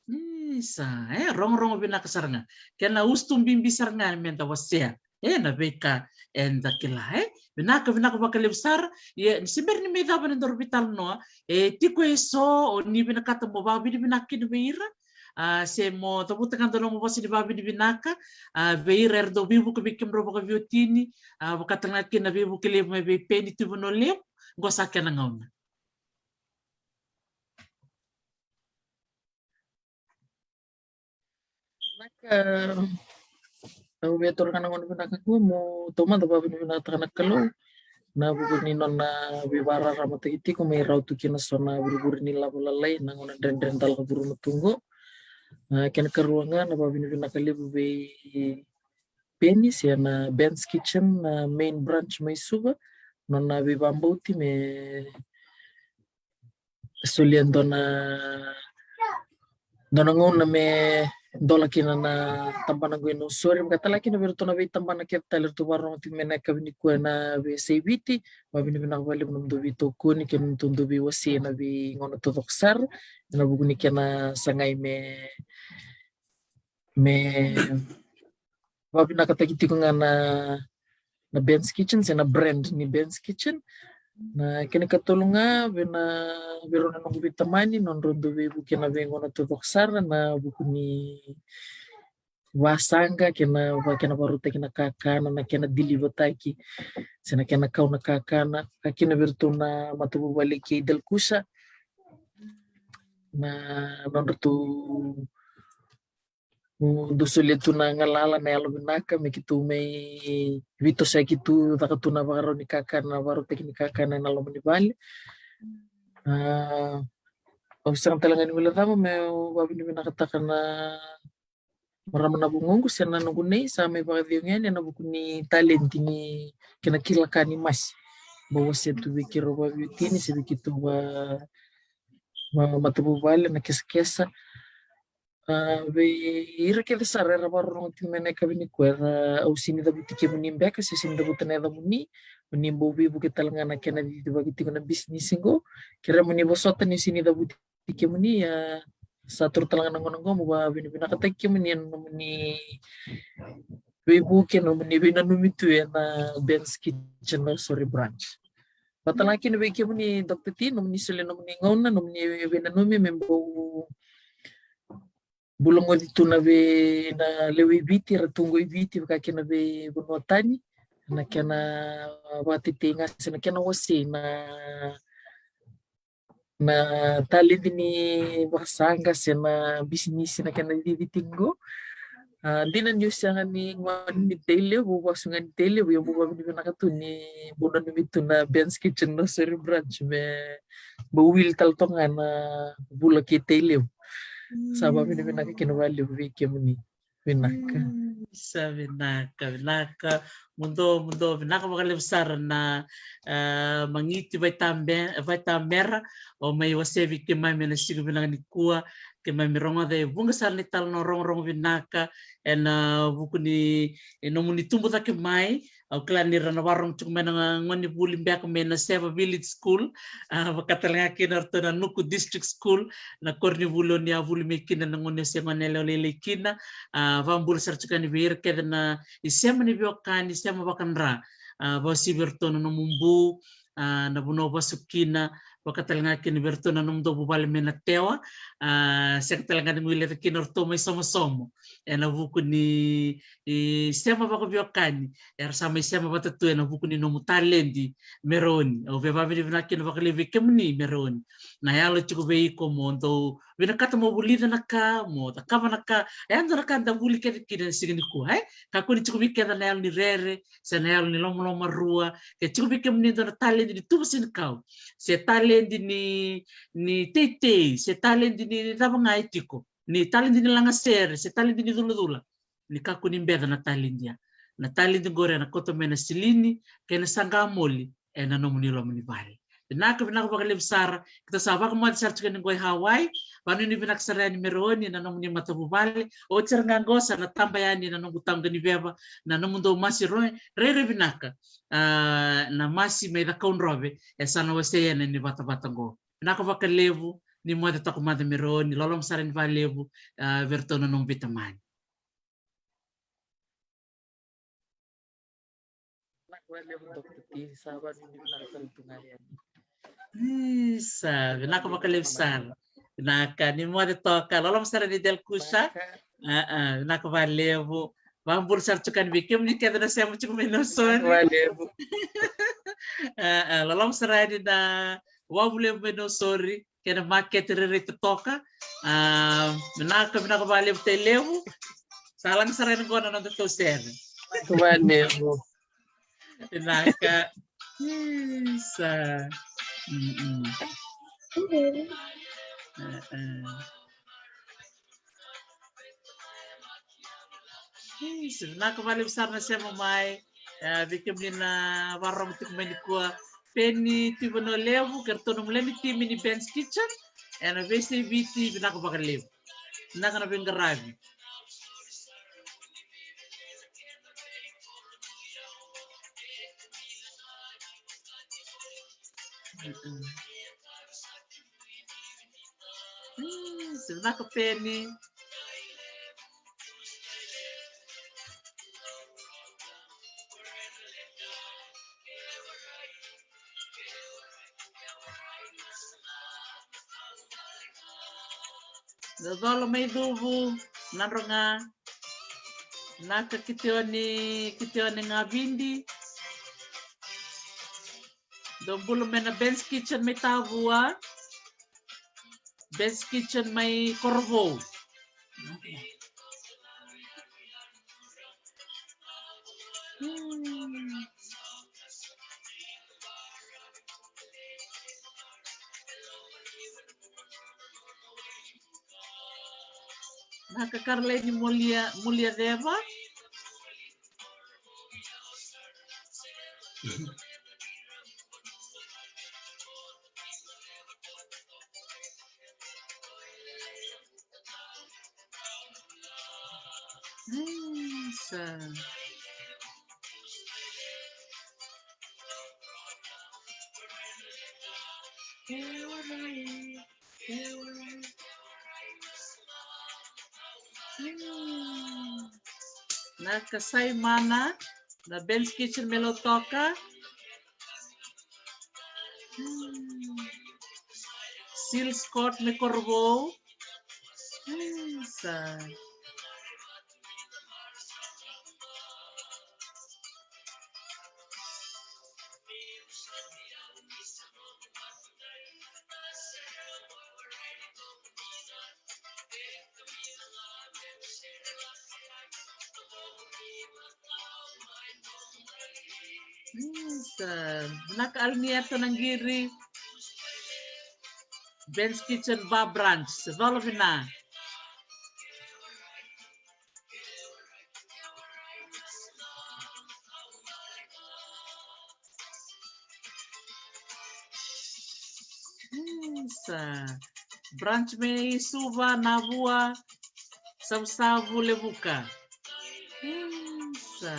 Isa, e, rogorogo vinaka sara ga. Kena usutu bibi sara ga me da wasea, e, na veika eda kila, e. Vinaka, vinaka vakalevu sara. Ia, ni se bera ni mai cava na nodaru veitalanoa, e tiko e so o ni vinakata mo vakavinavinaka kina vei ira, a, se mo cavuta ga dua na nomu vosa ni vakavinavinaka, a, vei ira era dau veivuke vei kemudrau vakaveiwatini, a, vakatale ga kina na veivuke levu mai vei Peni Tuivanua Levu, qo sa kena gauna. Vinaka, au via taura ga na gauna vinaka qo meu taumada vakavinavinakataka na Kalou ena vuku ni nona veivakararamataki tiko me rau tu kina so na vurevure ni lavo lalai ena gauna dredre da lako curuma tu qo. A, kena ikarua ga na vakavinavinaka levu vei Peni, se na Ben's Kitchen, na main branch mai Suva, nona veivakabauti me solia dua na, dua na gauna me dola kina na tabana qo e Nausori, vakatale ga kina vei iratou na veitabana kece tale eratou vakarorogo tiko mai ena yakavi nikua ena veiyasai Viti. Vakavinavinaka vakalevu na nomudou veitokoni kei na nomudou veiwasei ena veigauna taucoko sara, ena vuku ni kena sagai me, me vakavinakataki tiko ga na, na Ben's Kitchen, se na brand ni Ben's Kitchen. Na kena ikatolu ga, vei na, vei rau na noqu veitamani, nodrau dau veivuke ena veigauna taucoko sara ena vuku ni vasaqa, kei na va-, kena vakarautaki na kakana, na kena deliver-taki, se na kena kau na kakana, ka kina vei iratou na matavuvale kei Delkusa. Na nodratou Dou solia tu na galala, na yalo vinaka me keitou mai veitosoyaki tu, caka tu na vakarau ni kakana, vakarautaki ni kakana ena loma ni vale. A, au sega tale ga ni guilecava meu vakavinavinakataka na marama na vugoqu se na noqu nei sa mai vakacegu yani ena vuku ni talenti ni kena kila ka ni masi. Bau wasea tu vei keirau vaveiwatini se vei keitou va, va matavuvale na kesakesa. A, vei ira kece sara era vakarorogo tiko mai na yakavi nikua, era, au sega ni cavuti kemuni beka se sega ni cavuta na yacamuni, moni bau veivuke tale ga na kena cicivaki tiko na bisinisi qo. Kerea moni vosota ni sega ni cavuti kemuni, a, sa toro tale ga na gauna qo meu vakavinavinakataki kemuni ena nomuni veivuke, nomuni veinanumi tu ena Ben's Kitchen Nursery Branch. Vata tale ga kina vei kemuni Doctor T, nomuni solia nomuni gauna, nomuni veinanumi me bau bula goci tu na vei, na lewe i Viti, era tu qo i Viti, vaka kina veivanua tani, na kena vakatetei ga se na kena wasei na, na talenti ni vakasaqa se na bisinisi na kena cici tiko qo. A, dina niu sega ni gone ni Tailevu, au vasu ga ni Tailevu, ia au vakavinavinaka tu ni bau nanumi tu na Ben's Kitchen Nursery Branch me bau wili tale toka ga na vula kei Tailevu. Sa vakavinavinaka kina vakalevu vei kemuni. Vinaka. Mm, sa vinaka, vinaka. Muduo, muduo, vinaka vakalevu sara na, a, magiti vaitambe-, vaitamera o mai wasea vei keimami ena siga vinaka nikua. Keimami rogoca e vuqa sara ni tala na rogorogo vinaka ena vuku ni, e nomuni tubu cake mai. Au kila ni ra na vakarorogo tiko mai na gonevuli beka mai na Seva Village School, a, vaka tale ga kina o ratou na Nuku District School, na koronivuli o ni a vuli mai kina na gauna o se gone yalewa lailai kina. A, vakabula sara tiko yani vei ira kece na isema ni veiwekani, isema vakadra. A, vakauasivi vei iratou na nomu bu, a, na vanua o vasu kina, vaka tale ga kina vei iratou na nomudou vuvale mai Natewa. A, sega tale ga ni guileca kina o ratou mai Somosomo ena vuku ni, e, sema vakaveiwekani, era sa mai sema vata tu ena vuku ni nomu talenti Meroni. Au via vakavinavinaka kina vakalevu vei kemuni Meroni. Na yalo e tiko vei iko mo dou vinakata mo vulica na ka, mo cakava na ka, e dua na ka da vuli kece kina ena siga nikua, e? Kakua ni tiko vei keda na yalo ni rere, se na yalo ni lomalomarua. Ke tiko vei kemuni e dua na talenti ni tuva senikau, se talenti ni, ni teitei, se talenti ni cava ga e tiko, ni talenti ni lagasere, se talenti ni culacula, ni kakua ni beca na talenti ya. Na talenti qori ena kauta mai na silini kei na saqa moli ena nomuni loma ni vale. Vinaka, vinaka vakalevu sara. Keitou sa vakamoce sara tiko yani qo i Hawaii. Vakanuinui vinaka sara yani Meroni na nomuni matavuvale. Oti sara ga qo sa na taba yani na noqu taqu ni veva, na nomudou masi roi, rairai vinaka. A, na masi mai Cakaudrove, e sa na wasei yani ni vatavata qo. Vinaka vakalevu, ni moce toka mada Meroni, loloma sara yani vakalevu, a, vei iratou na nomu veitamani. Vinaka vakalevu Doctor T, sa vakanuinui vinaka tale tu ga yani. Isa, vinaka vakalevu sara. Vinaka, ni moce toka, loloma sara ni Del Kusha. Vinaka. A, a, vinaka vakalevu. Vakabula sara tiko yani vei kemuni kece na sema tiko mai Nausori. Vinaka vakalevu. A, a, loloma sara yani na wavu levu mai Nausori. Kei na makete rairai totoka. A, vinaka, vinaka vakalevu Tailevu. Sa laga sara yani qo na noda tou sere. Vinaka vakalevu. Vinaka. Isa. Mm-mm. A, a. Isa, vinaka vakalevu sara na sema mai. E, vei kemuni na vakarorogo tiko mai nikua. Peni Tivanua Levu, kei ratou na nomu lewe ni timi ni Ben's Kitchen ena veiyasai Viti, vinaka vakalevu. Vinaka na veiqaravi. Mm-mm. Mm, vinaka Peni. Dodolo mai Cuvu, Nadroga. Vinaka Kitione, Kitione Gavidi. Dou bula mai na Ben's Kitchen mai Tavua. Ben's Kitchen mai Korovou. Mm. Na kakara lai ni mulia, mulia ceva. Isa. Na kasai mana, na Ben's Kitchen me Lautoka. Sil Scott me Korovou. Sa. Isa, vinaka Alnieta Naqiri. Ben's Kitchen Bar Brunch, cola vina. Isa, brunch mai Suva, Navua, Savusavu, Levuka. Isa.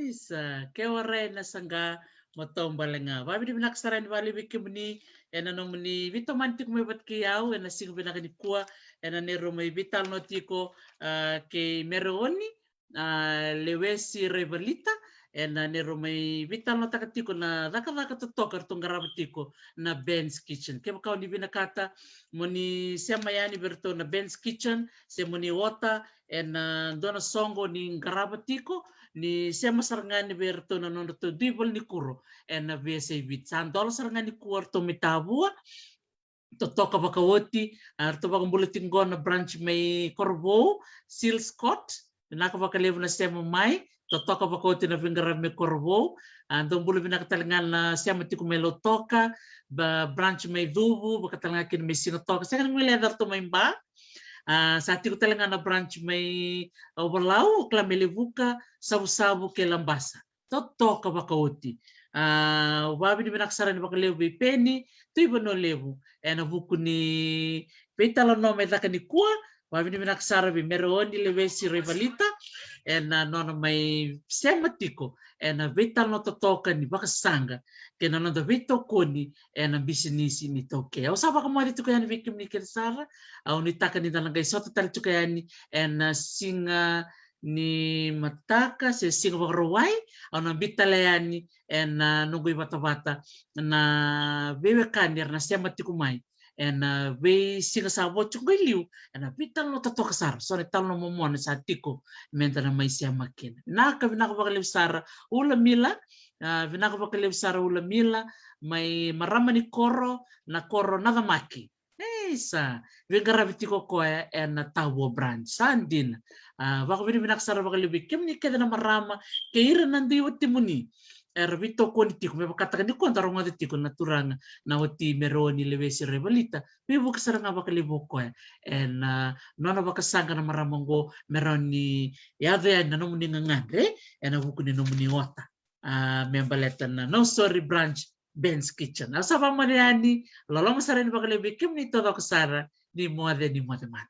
Isa, ke warai na saqa mo taubale ga. Vavinavinaka sara yani vakalevu vei kemuni ena nomuni veitomani tiko mai vata kei au ena siga vinaka nikua, ena neirau mai veitalanoa tiko, ah, kei Mereoni, ah, Lewesi Raivalita, ena neirau mai veitalanoataka tiko na cakacaka totoka eratou qarava tiko na Ben's Kitchen. Kevaka o ni vinakata mo ni sema yani vei iratou na Ben's Kitchen, se mo ni ota ena dua na soqo ni qarava tiko, ni sema sara ga yani vei iratou na nodratou dui vale ni kuro ena veiyasai Viti. Sa dola sara ga nikua eratou mai Tavua, totoka vakaoti, ah, eratou vakabula tiko qo na brunch mai Korovou, Sil Scott, vinaka vakalevu na sema mai, totoka vakaoti na veiqaravi mai Korovou, ah, dou bula vinaka tale ga na sema tiko mai Lautoka, ba, brunch mai Cuvu, vaka tale ga kina mai Sigatoka, sega ni guilecavi eratou mai Ba, ah, sa tiko tale ga na brunch mai Ovalau, kila mai Levuka, Savusavu kei Labasa. Totoka vakaoti. Ah, vavinavinaka sara yani vakalevu vei Peni Tuivanualevu ena vuku ni veitalanoa mai caka nikua. Vavinavinaka sara vei Mereoni Lewesi Raivalita ena nona mai sema tiko ena veitalanoa totoka ni vakasaqa kei na noda veitokoni ena bisinisi ni taukei. Au sa vakamoce tiko yani vei kemuni kece sara. Au nuitaka ni da na qai sota tale tiko yani ena siga ni mataka se siga Vakarauwai. Au na biuta tale yani ena, ah, noqu ivatavata na veiwekani era na sema tiko mai ena, ah, veisiga sa vo tiko qo i liu, ena veitalanoa totoka sara, so na italanoa momona sa tiko meda na mai sema kina. Vinaka, vinaka vakalevu sara Ula Mila, ah, vinaka vakalevu sara Ula Mila, mai marama ni koro, na koro Nacamaki. Isa, veiqaravi tiko o koya ena Tavua brunch. Sa dina. Ah, vakavinavinaka sara vakalevu vei kemuni kece na marama kei ira na dui watimuni era veitokoni tiko, me vakataka nikua da rogoca tiko na turaga na wati Mereoni Lewesi Raivalita. Veivuke sara ga vakalevu o koya ena, ah, nona vakasaqa na marama oqo me rawa ni yaco yani na nomuni gagadre ena vuku ni nomuni ota, ah, me baleta na Nausori brunch, Ben's Kitchen. Au sa vakamoce yani, loloma sara yani vakalevu vei kemuni taucoko sara, ni moce, ni moce mada.